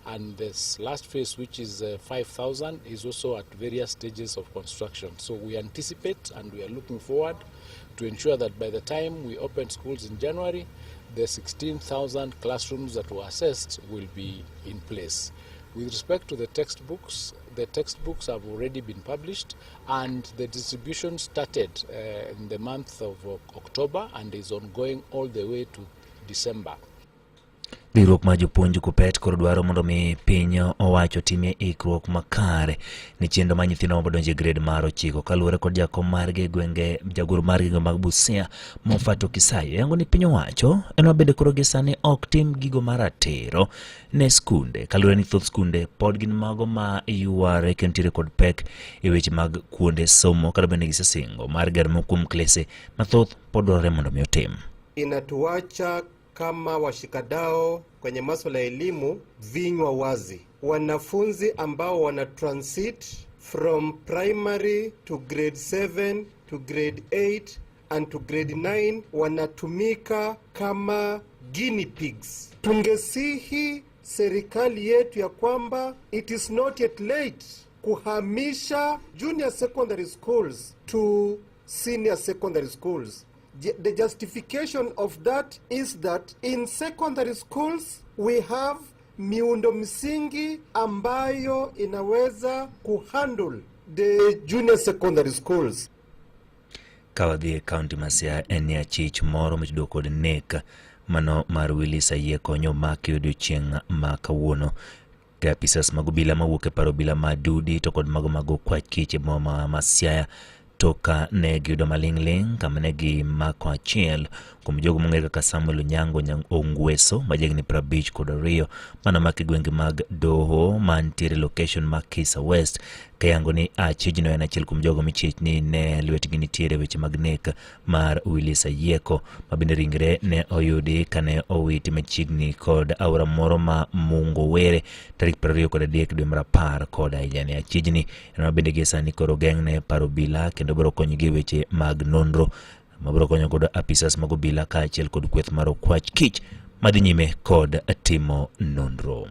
And this last phase, which is 5,000, is also at various stages of construction. So we anticipate and we are looking forward to ensure that by the time we open schools in January, the 16,000 classrooms that were assessed will be in place. With respect to the textbooks have already been published and the distribution started in the month of October and is ongoing all the way to December. Riwruok mar jopuonj KUPPET koro dwaro mondo mi piny owacho otimie ikruok makare ne chenro mar nyithindo mabodonjo e grade mar 9 kaluwore kod jakom margi e gwenge jagoro margi e gwenge mag Busia Moffat Okisayo yango ni piny owacho en mabende koro gi sani ok tim gigo maratiro ne skunde kaluwore ni thoth skunde pod gin mago ma yware kendo nitiere kod pek e weche mag kuonde somo kata bende gisesingo mar gero moko kuom klese mathoth pod dwarore mondo mi otim. Inatuacha kama washikadau kwenye masuala ya elimu vinywa wazi. Wanafunzi ambao wana transit from primary to grade 7 to grade 8 and to grade 9 wanatumika kama guinea pigs. Tungesihi serikali yetu ya kwamba it is not yet late kuhamisha junior secondary schools to senior secondary schools. The justification of that is that in secondary schools we have miundo msingi ambayo inaweza kuhandle the junior secondary schools. Ka wadhi e kaunti ma Siaya en ni achich moro mitudo kod nek mano mar Willis Ayie konyo omaki odiochieng' ma kawuono. Ka apisas mag obila mawuok e par obila ma Dudi to kod mago mag Okwach Kich e boma ma Siaya tok ka ne giyudo maling'ling' kama ne gimako achiel kuom jogo mong'ere kaka Samuel Onyango Ongweso ma jahigni 52 mane omaki e gwenge mag Doho mantiere location ma Kisa West kayango ni achijno en achiel kuom jogo michich ni ne lwetgi nitiere weche mag nek mar Willis Ayieko ma bende ringre ne oyudi kane owiti machiegni kod aora moro ma Mungo Were tarik 23 dwe mar 10 kod higani. Achijni en ma bende gie sani koro geng'ne paro obila kendo biro konyogi e weche mag nonro mabiro konyo godo apisas mag obila kaachiel kod kweth mar Okwach Kich madhi nyime kod timo nonro.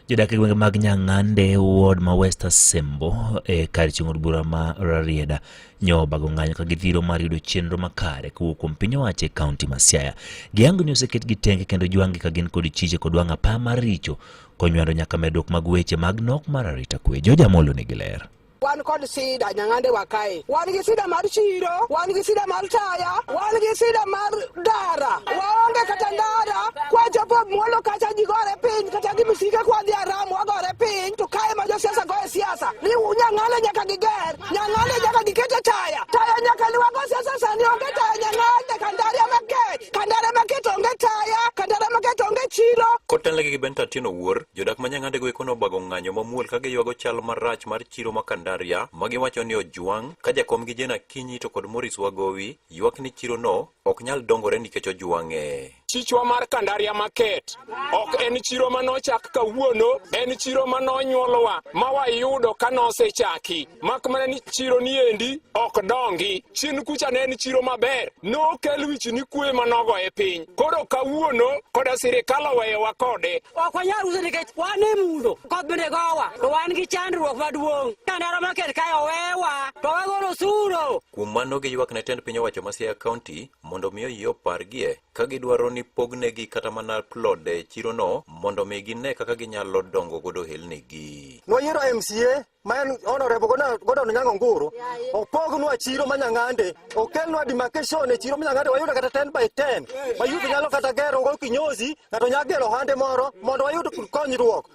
Jodak e gwenge mag Nyang'ande ward ma West Asembo e kar chung' od bura ma Rarieda nyo obago ng'anyo ka gidhiro mar yudo chenro makare kowuok kuom piny owacho e kaunti ma Siaya. Giyango ni oseketgi tenge kendo jwang'gi ka gin kod chiche kod wang' apaya maricho konywando nyaka medruok mag weche mag nok mar arita kwe. George Amolo nigi ler. Wan kod sida Nyang'ande wa kae. Wan gi sida mar chiro, wan gi sida mar taya, wan gi sida mar ndara. Waonge kata ndara. Kwachopo Muolo kacha ji gore piny, kata gi misike kwadhi Aram wagore piny, to kae ma josiasa goye siasa. Ni Nyang'ande nyaka giger, Nyang'ande nyaka gikete taya. Taya nyaka ni wago siasa sani onge taya Nyang'ande, Kandaria Market. Kandaria Market onge taya, Kandaria Market onge chiro. Kotelnegi gi Benta Atieno Wuor, jodak ma Nyang'ande go eko nobago ng'anyo mamuol ka giywago chal marach mar chiro ma Kandaria ma giwacho ni ojwang' ka jakomgi Jane Akinyi to kod Maurice Wagowi ywak ni chiro no ok nyal dongore nikech ojwang'e. Chichwa mar Kandaria Market ok en chiro manochak kawuono, en chiro manonyuolwa ma wayudo ka nosechaki. Mak mana ni chiro ni endi ok dongi. Chien kucha ne en chiro maber, nokel wich ni kwe manogo e piny. Koro kawuono koda sirikal oweyowa kode. Ok wanyal uso nikech wan e mudho, koth bende gowa, to wan gi chandruok maduong'. Kandara Market kae owewa, to wagolo osuru. Kuom mano giywak ne tend piny owacho ma Siaya County mondo mi oyie opargie ka gidwaro ni pognegi kata mana plode e chirono mondo mi gine kaka ginyalo dongo godo ohelnigi. Nwayiero MCA ma en Honorable Gordon Onyango Nguru opognwa chiro ma Nyang'ande, okelnwa demarcation e chiro ma Nyang'ande wayudo kata 10 by 10 ma youth nyalo kata gero go kinyozi, ng'ato nyalo gero ohande moro mondo wayud konyruok.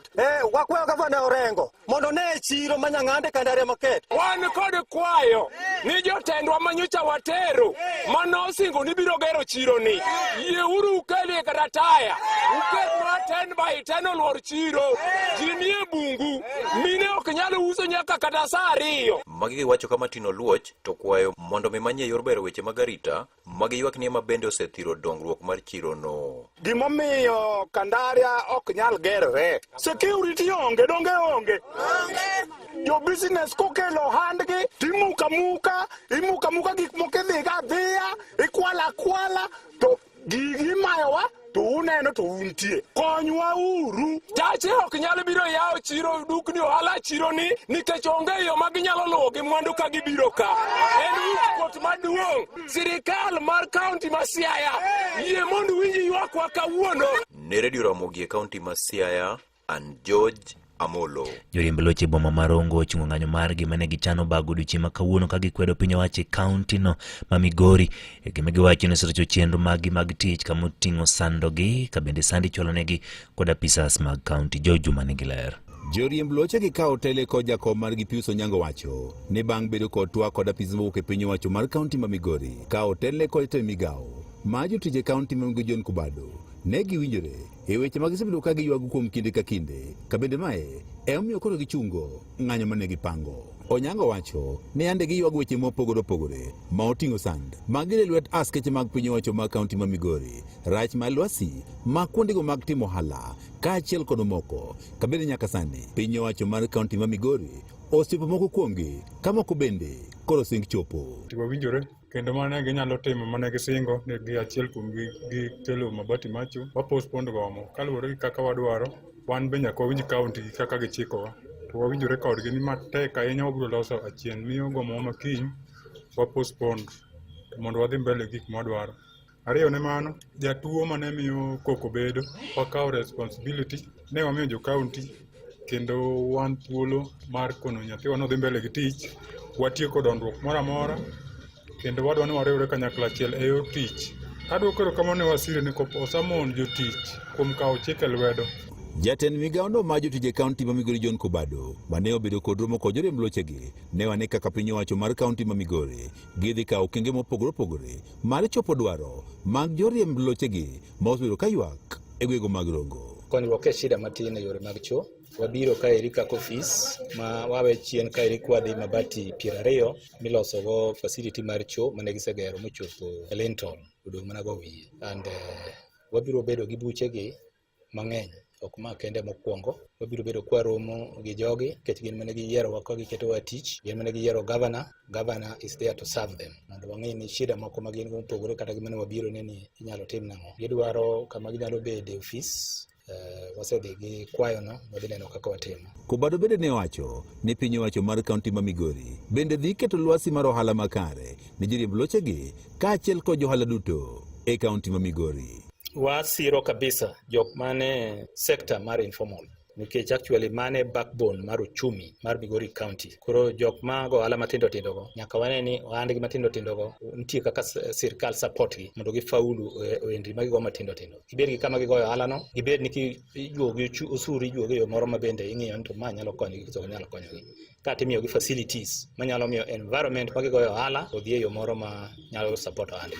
Wakwayo gavana Orengo mondo ne chiro ma Nyang'ande Kandaria Market. Wan kod kwayo ni jotendwa manyocha watero manosingo ni biro gero chiro ni, yieuru ukelie kata taya, uketnwa 10 by 10 oluor chiro, ji nie bungu, mine ok nyal uso nyaka kata saa 2. Magi giwacho ka Martin Oluoch to kwayo mondo mi manyie yor bero weche mag arita magi ywak ni ema bende osethiro dongruok mar chirono. Gimomiyo Kandaria ok nyal gerore, security onge, donge onge. Jo business kokelo ohandgi timuka muka, imuka muka gik moko idhiga adhiya, ikwala akwala, to gigi imayowa to uneno to untie. Konywa uru. Chache ok nyal biro yawo chiro dukni ohala chiro ni nikech onge yo ma ginyalo luwo gi mwandu ka gibiro ka. En wichkuot maduong'. Sirikal mar kaunti ma Siaya yie mondo winj ywakwa kawuono. Ne Radio Ramogi e kaunti ma Siaya, an George Amolo. Joriemb loche e boma ma Rongo ochungo ng'anyo margi mane gichano bago odiochieng' ma kawuono ka gikwedo piny owacho e kaunti no ma Migori e gima giwacho ni oserocho chenro maggi mag tich kama oting'o sandogi ka bende sand ichwalonegi kod apisas mag kaunti. George Juma nigi ler. Joriemb loche gi kawo tele kod jakom margi Pius Onyango wacho ni bang' bedo kod twak kod apis mowuok e piny owacho mar kaunti ma Migori ka otelne kod jatend migawo mar jotich e kaunti ma Migori John Kubado ne giwinjore e weche ma gisebedo ka giywago kuom kinde ka kinde ka bende mae emomiyo koro gichungo ng'anyo mane gipango. Onyango wacho ni yande giywago weche mopogore opogore ma oting'o sand ma gin e lwet askeche mag piny owacho mag kaunti ma Migori, rach mar lwasi ma kuondego mag timo ohala kaachiel kod moko ka bende nyaka sani piny owacho mar kaunti ma Migori osechopo moko kuomgi ka moko bende koro sing chopo. Wawinjore kendo mane ginyalo timo mane gisingo ni gi achiel kuom gi gikelo mabati macho wa postpone gomo kaluwore gi kaka wadwaro wan be nyaka wawinj kaunti gi kaka gichikowa to wawinjore kodgi ni matek ahinya wabiro loso achien miyo gomo ma kiny wa postpone mondo wadhi mbele gi gik mwadwaro. Ariyo ne mano, jatuo mane miyo koko bedo, wakawo responsibility, ne wamiyo jo county kendo wan thuolo mar kono nyathiwa nodhi mbele gi tich, watieko dondruok moro amora kendo wadwa ni wariwre kanyakla achiel e yor tich. Adwoko erokamano ne wasiri ni osamon jotich kuom kawo chik e lwedo. Jatend migawono mar jotich e kaunti ma Migori John Kubado mane obedo kod romo kod joriemb lochegi ne wane kaka piny owacho mar kaunti ma Migori gidhi kawo okenge mopogore opogore mar chopo dwaro mag joriemb lochegi ma osebedo ka ywak e gwego mag Rongo. Konyruok e shida matin e yore mag cho. Wabiro kaeri kaka ofis ma wawe chien kaeri kwadhi mabati 20 milosogo facility mar cho mane gisegero mochopo e lintel odong' mana go wiye. And wabiro bedo gi buchegi mang'eny ok ma kende mokwongo. Wabiro bedo kwaromo gi jogi nikech gin mane giyierowa ka giketowa tich, gin mane giyiero governor, governor is there to serve them. Mondo wang'e ni shida moko ma gin go mopogore kata gi mane wabiro ne ni inyalo tim nang'o. Gidwaro kama ginyalo bede e ofis, wasedhi gi kwayono, wadhi neno kaka watimo. Kubado bende ne owacho ni piny owacho mar kaunti ma Migori bende dhi keto lwasi mar ohala makare ne joriemb lochegi kaachiel kod johala duto e kaunti ma Migori. Wasiro kabisa jok mane sector mar informal nikech actually mane backbone mar uchumi mar Migori County. Koro jok ma go ohala matindo tindo go nyaka wane ni ohandgi matindo tindo go nitie kaka sirkal support gi mondo gifaulu e ohendni magigo matindo tindo. Gibed gi kama gigoyo ohala no, gibed ni ijuogi osuru ijuogi e yo moro ma bende ing'iyo ni to ma nyalo konyogi koso ok nyal konyogi. Kata imiyogi facilities manyalo miyo environment ma gigoyo ohala odhi e yo moro ma nyalo support ohandgi.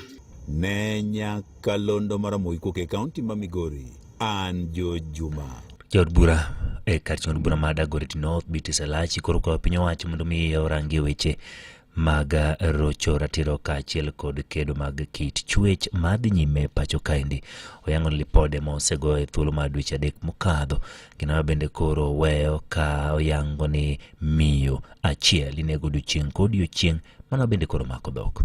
Ne nyakalondo mar Ramogi kowuok e kaunti ma Migori, an George Juma. Jaod bura e kar chung' od bura ma Dagoretti North Beatrice Elachi koro kwayo piny owacho mondo mi orangi weche mag rocho ratiro kaachiel kod kedo mag kit chwech madhi nyime pacho kaendi. Oyango ni lipode ma osegoyo e thuolo mar dweche 3 mokadho gin bende koro weyo ka oyango ni miyo achiel inego odiochieng' ka odiochieng' mano bende koro mako dhok.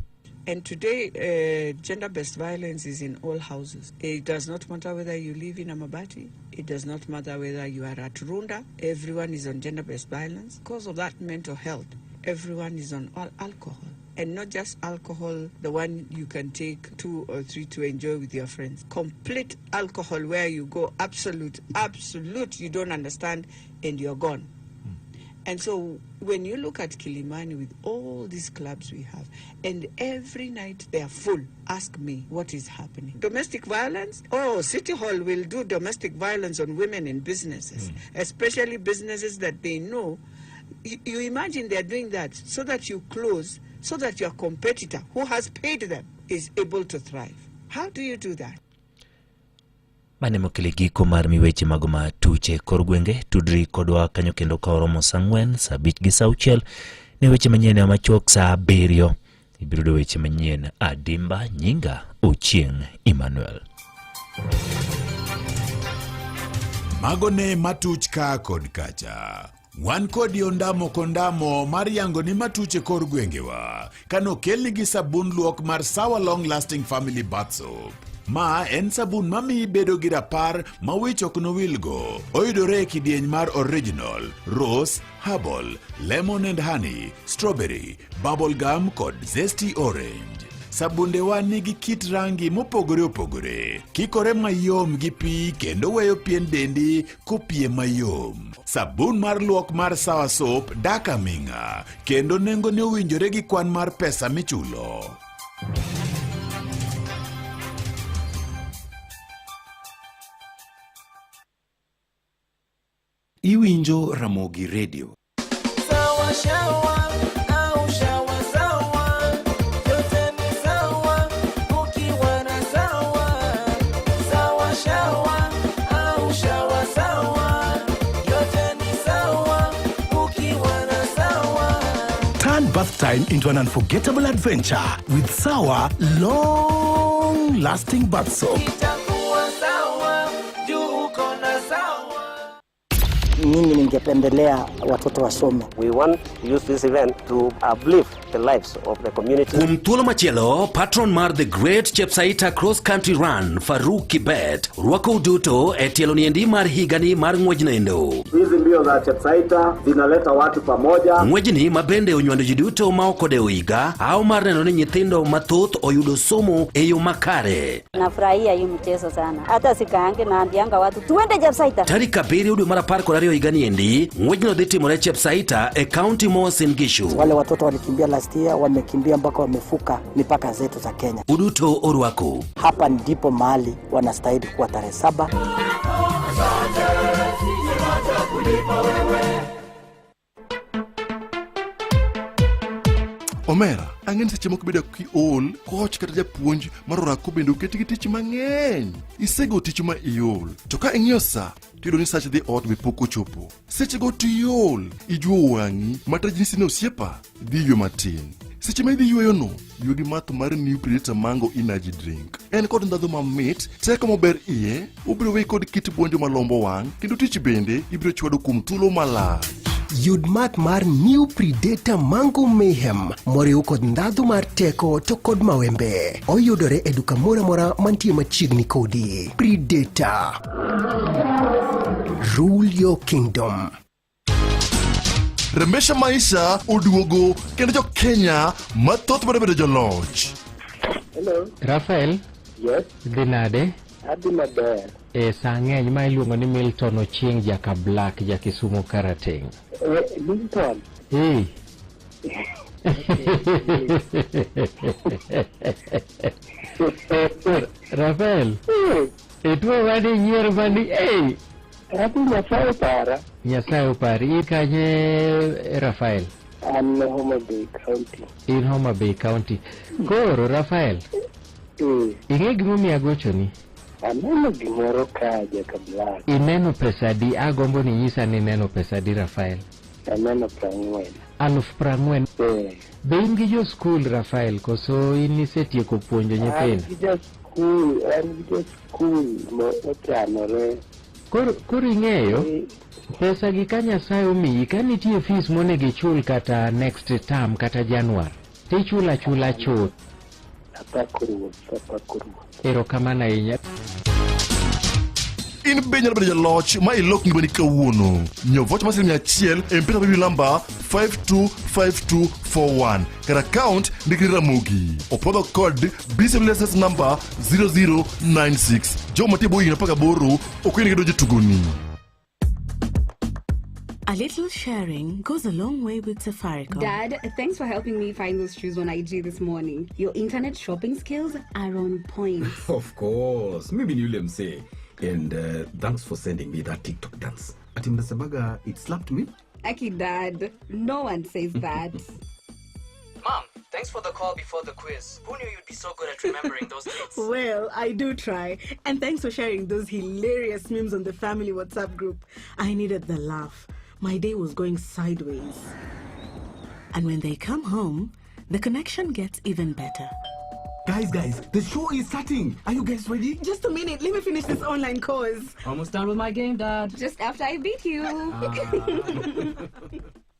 And today, gender-based violence is in all houses. It does not matter whether you live in Amabati. It does not matter whether you are at Runda. Everyone is on gender-based violence. Because of that mental health, everyone is on alcohol. And not just alcohol, the one you can take 2 or 3 to enjoy with your friends. Complete alcohol where you go absolute, absolute, you don't understand, and you're gone. And so when you look at Kilimani with all these clubs we have, and every night they are full, ask me what is happening. Domestic violence? Oh, City Hall will do domestic violence on women in businesses, especially businesses that they know. You imagine they are doing that so that you close, so that your competitor who has paid them is able to thrive. How do you do that? Mane mokele giko mar miweche mago ma tuche kor gwenge tudri kodwa kanyo kendo ka oromo saa 4, saa 5 gi saa 6 ne weche manyien machuok saa 7 ibiro yudo weche manyien adimba. Nyinga Ochieng' Emmanuel. Mago ne matuch ka kod kacha. Wan kodi ondamo kondamo mar yango ni matuch e kor gwengewa kanokelni gi sabun luok mar Sawa Long Lasting Family Bath Soap. Ma en sabun mamiyi bedo gi rapar ma wich ok nowilgo. Oyudore e kidieny mar original, rose, herbal, lemon and honey, strawberry, bubble gum kod zesty orange. Sabundewa nigi kit rangi mopogore opogore, kikore mayom gi pi kendo weyo pien dendi kopie mayom. Sabun mar luok mar Sawa Soap dak aming'a kendo nengone owinjore gi kwan mar pesa michulo. Iwinjo Ramogi Radio. Sawa shawa au shawa sawa, yote ni sawa ukiwa na sawa. Sawa shawa au shawa sawa, yote ni sawa ukiwa na sawa. Turn bath time into an unforgettable adventure with Sawa Long Lasting Bath Soap. Itakuwa sawa juu uko na sawa. Mimi ningependelea watoto wasome. We want to use this event to uplift the lives of the community. Kuom thuolo machielo, patron mar The Great Chepsaita Cross Country Run, Faruk Kibet, rwako duto e tielo niendi mar higani mar ng'wejnoendo. Hizi mbio za Chepsaita zinaleta watu pamoja. Ng'wejni ma bende onywando ji duto ma ok odewo higa ao mar neno ni nyithindo mathoth oyudo somo e yo makare. Nafurahia hii mchezo sana, hata sikaange naambianga watu tuende Chepsaita. Tarik 7 dwe mar 12 higani endi, ng'wejno dhi timore Chepsaita e kaunti ma Uasin Gishu. Wale watoto walikimbia last year wamekimbia mpaka wamefuka mipaka zetu za Kenya. Uduto orwako. Hapa ndipo mahali wanastahili kuwa tarehe 7. Omera, ang'e ni seche moko ibedo kiol, koch kata japuonj mar orako bende oketi gi tich mang'eny. Isego tich ma iol, to ka ing'iyo sa, tiyudo ni sach dhi ot be pok ochopo. Sechego to iol, ijuo wang'i, mata nyisi ni osiepa, dhi ywe matin. Seche ma idhi yweyono, ywe gi math mar New Predator Mango Energy Drink. En kod ndhadhu mamit, teko maber iye, obiro weyi kod kit buonjo malombo wang', kendo tich bende ibiro chwado kuom thuolo malach. Yud math mar New Predator Mango Mayhem moriw kod ndhadhu mar teko to kod mawembe. Oyudore e duka moro amora mantie machiegni kodi. Predator. Rule your kingdom. Rembesha Maisha oduogo kendo jo Kenya mathoth biro bedo joloch. Hello. Rafael? Yes. Dhi nade? Adhi maber. E saa ng'eny ma iluongo ni Milton Ochieng jaka Black ja Kisumu Karateng'. Eh, Milton. Eh. Rafael. Ituo wadi nyiero mani eh. Adhi Nyasaye opara. Nyasaye opari. In kanye Rafael? An Homa Bay County. In Homa Bay County. Koro Rafael. Ing'e gimomiyo agochoni? Aneno gimoro ka jaka Black. Ineno pesa adi? Agombo ni inyisa ni ineno pesa adi Rafael. Aneno 40. 40,000. Eh. Be in gi jo skul Rafael koso in isetieko puonjo An nyithindo? gi jaskul, an gi jaskul ma ochanore. Koro ing'eyo pesa gi ka Nyasaye omiyi ka nitie fees monego ichul kata next term kata Januar tichulo achula chuth. Apako Ruoth, apako Ruoth. Erokamano ahinya. In be inyalo bedo jaloch ma ilok ngimani kawuono. Nyiew vocha mar siling 100 e M-Pesa paybill namba 525241 kar account ndikni Ramogi. Opwodho kod BCM license number 0096. Jogo mantie bwo higni 18 ok oyienegi donjo e tugoni. A little sharing goes a long way with Safaricom. Dad, thanks for helping me find those shoes on IG this morning. Your internet shopping skills are on point. Of course. Mimi ni yule msee. And thanks for sending me that TikTok dance. Ati mnasemaga it slapped me? Aki Dad, no one says that. Mom, thanks for the call before the quiz. Who knew you'd be so good at remembering those dates? Well, I do try. And thanks for sharing those hilarious memes on the family WhatsApp group. I needed the laugh. My day was going sideways. And when they come home, the connection gets even better. Guys, guys, the show is starting. Are you guys ready? Just a minute, let me finish this online course. Almost done with my game, Dad. Just after I beat you.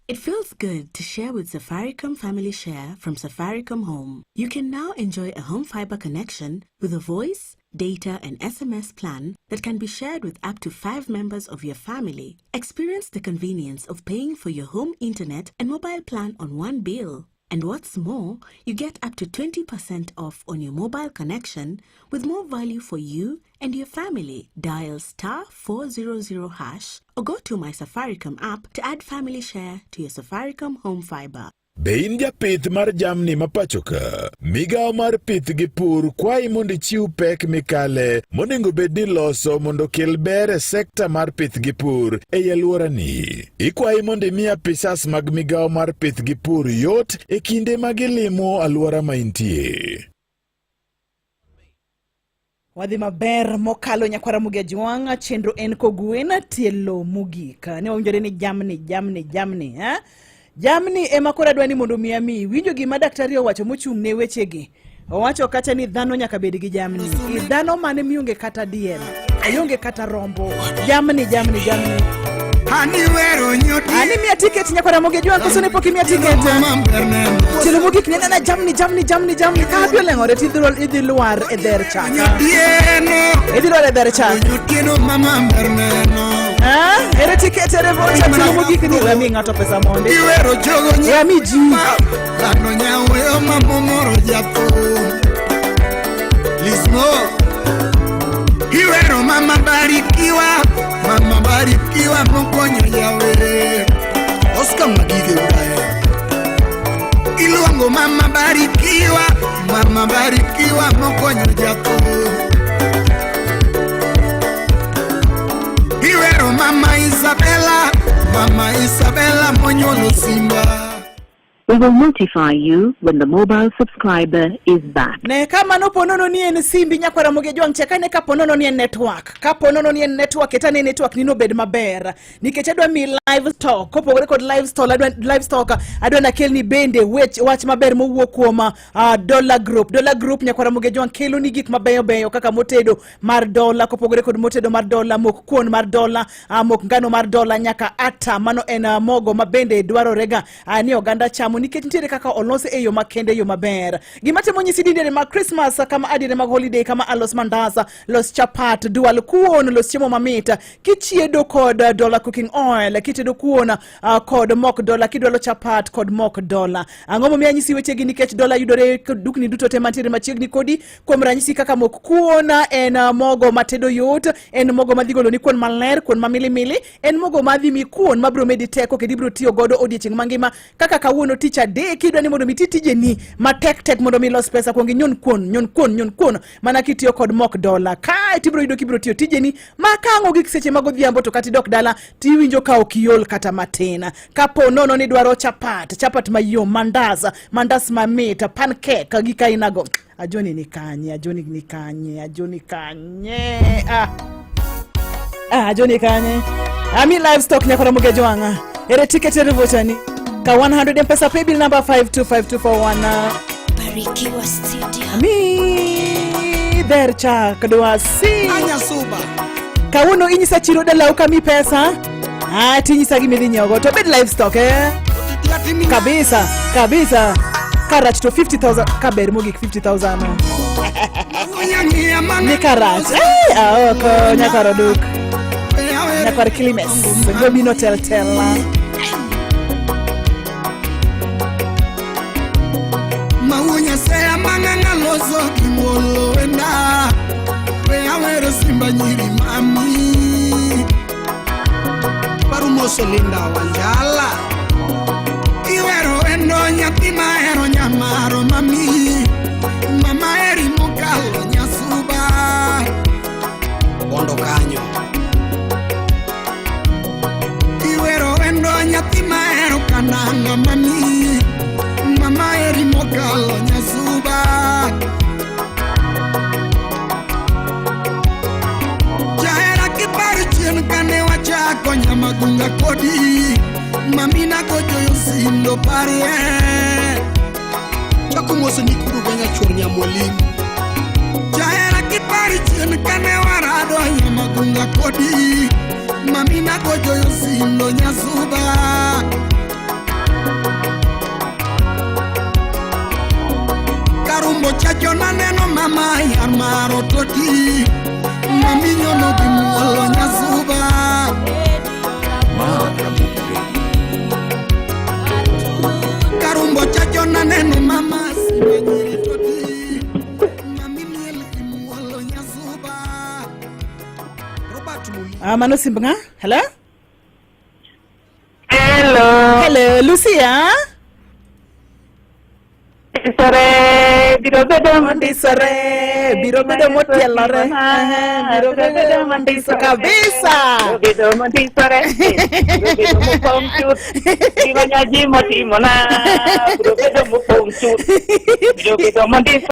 It feels good to share with Safaricom Family Share from Safaricom Home. You can now enjoy a home fiber connection with a voice, data, and SMS plan that can be shared with up to 5 members of your family. Experience the convenience of paying for your home internet and mobile plan on one bill. And what's more, you get up to 20% off on your mobile connection with more value for you and your family. Dial star 400 hash or go to my Safaricom app to add family share to your Safaricom home fiber. Be in japith mar jamni ma pacho ka? Migawo mar pith gi pur kwayi mondo ichiw pek mikale monego bed ni loso mondo okel ber e sekta mar pith gi pur ei alworani. Ikwayi mondo imi apisas mag migawo mar pith gi pur yot e kinde ma gilimo alwora ma intie. Wadhi maber mokalo nyakwara Mugia Jwang' chenro en kogwen tielo mogik. Ne wawinjore ni jamni jamni jamni eh? Jamni ema koro adwa ni mondo mi amiyi. Winjo gima daktari owacho mochung' ne wechegi. Owacho kacha ni dhano nyaka bed gi jamni. I dhano mane mionge kata diel, ionge kata rombo. Jamni jamni jamni. Ani miya tiket nyakwara Mugia Jwang' koso ne pok imiya tiket. Tielo mogik ne nena jamni jamni jamni jamni ka hapi oleng'ore to idhi lwar e dher chak. Idhi lwar e dher chak. Ah, ere tiket ere vocha tielo mogik ni we mi ng'ato pesa mondi. We mi ji. Dhano nyaweyo mamomoro jathum Lismo Iwero mama barikiwa Mama barikiwa mokonyo jawer Oscar Magige Ulaya Iluongo mama barikiwa Mama barikiwa mokonyo jathum Iwero mama Isabella Mama Isabella monyuolo Simba We will notify you when the mobile subscriber is back. Ne ka mano ponono ni en simbi nyakwara Mugia Jwang' chak ane ka ponono ni en network. Ka ponono ni en network ket ane network ni nobed maber. Nikech adwa mi livestock kopogore kod livestock adwa livestock adwa nakelni bende wech wach maber mowuok kuom Dollar Group. Dollar Group nyakwara Mugia Jwang' kelo ni gik mabeyo beyo kaka motedo mar dola kopogore kod motedo mar dola, mok kuon mar dola, mok ngano mar dola nyaka ata. Mano en mogo ma bende dwarorega ni oganda chamo nikech nitiere kaka olose e yo makende e yo maber. Gima temo nyisi ni diere mag Christmas kama adiere mag holiday kama alos mandas, los chapat, dual kuon, los chiemo mamit kichiedo kod dollar cooking oil, kitedo kuon kod mok dola, kidwalo chapat kod mok dola. Ang'o momiyo anyisi wechegi? Nikech dola yudore e dukni duto te mantiere machiegni kodi. Kuom ranyisi kaka mok kuon en mogo matedo yot, en mogo madhi goloni kuon maler, kuon ma milimili, en mogo madhi mi kuon mabiro medi teko kendo ibiro tiyo godo odiechieng' mangima. Kaka kawuono tich adek idwa ni mondo mi ti tijeni matek tek mondo mi ilos pesa, kuong inyon kuon, nyon kuon, nyon kuon mana kitiyo kod mok dola. Kae to ibiro yudo kibiro tiyo tijeni ma ka ang' ogik seche mag odhiambo to kata idok dala tiwinjo ka ok iol kata matin. Kapo nono ni idwaro chapat, chapat mayom, mandas, mandas mamit, pancake, gik ainago. Ajoni ni kanye? Ajoni ni kanye? Ajoni kanye? Ah. Ah, Ajoni kanye? Ami livestock nyakwara Mugia Jwang'. Ere ticket ere vocha ni? Ka 100 M-Pesa paybill number 525241. Barikiwa Studio. Ami dher chak dwasi. Anyasuba. Kawuono inyisa chiro dalau kami pesa. Ah, tinyisa gima idhi nyiewogo to bed livestock eh? Kabisa, kabisa. Karach to 50,000 kaber mogik 50,000. Ni karach. Eh, aoko nyakwar oduk. Nyakwar Kilimes. Gobino tel tel. Mawunya seya mang'ang'a loso gi muolo wenda We awero simba nyiri mami Parumoso Linda Wanjala Iwero wendo nyathi mahero nyamaro mami Mama eri mokalo nyasuba Bondo kanyo Iwero wendo nyathi mahero kananga mami Mama eri mokalo nyasuba Jahera kiparo chien kane wachako nyamagunga kodi Mamina gojoyo sindo parie Chako mose ni kuru ganya chuor nyamwalimu Jahera kiparo chien kane warado nyamagunga kodi Mamina gojoyo sindo nyasuba Karumbo chacho naneno mama yar maro toti Mami nyono gi muolo nyasuba Karumbo chacho naneno Ah, mano simb ng'a? Hello? Hello. Hello, Lucia. Mondisore, biro bedo mondisore, biro bedo motielore. Ehe, biro bedo mondiso kabisa. Biro bedo mondisore, biro bedo mopong' chuth. Gima nyaji motimona, biro bedo mopong' chuth. Biro bedo mondisore.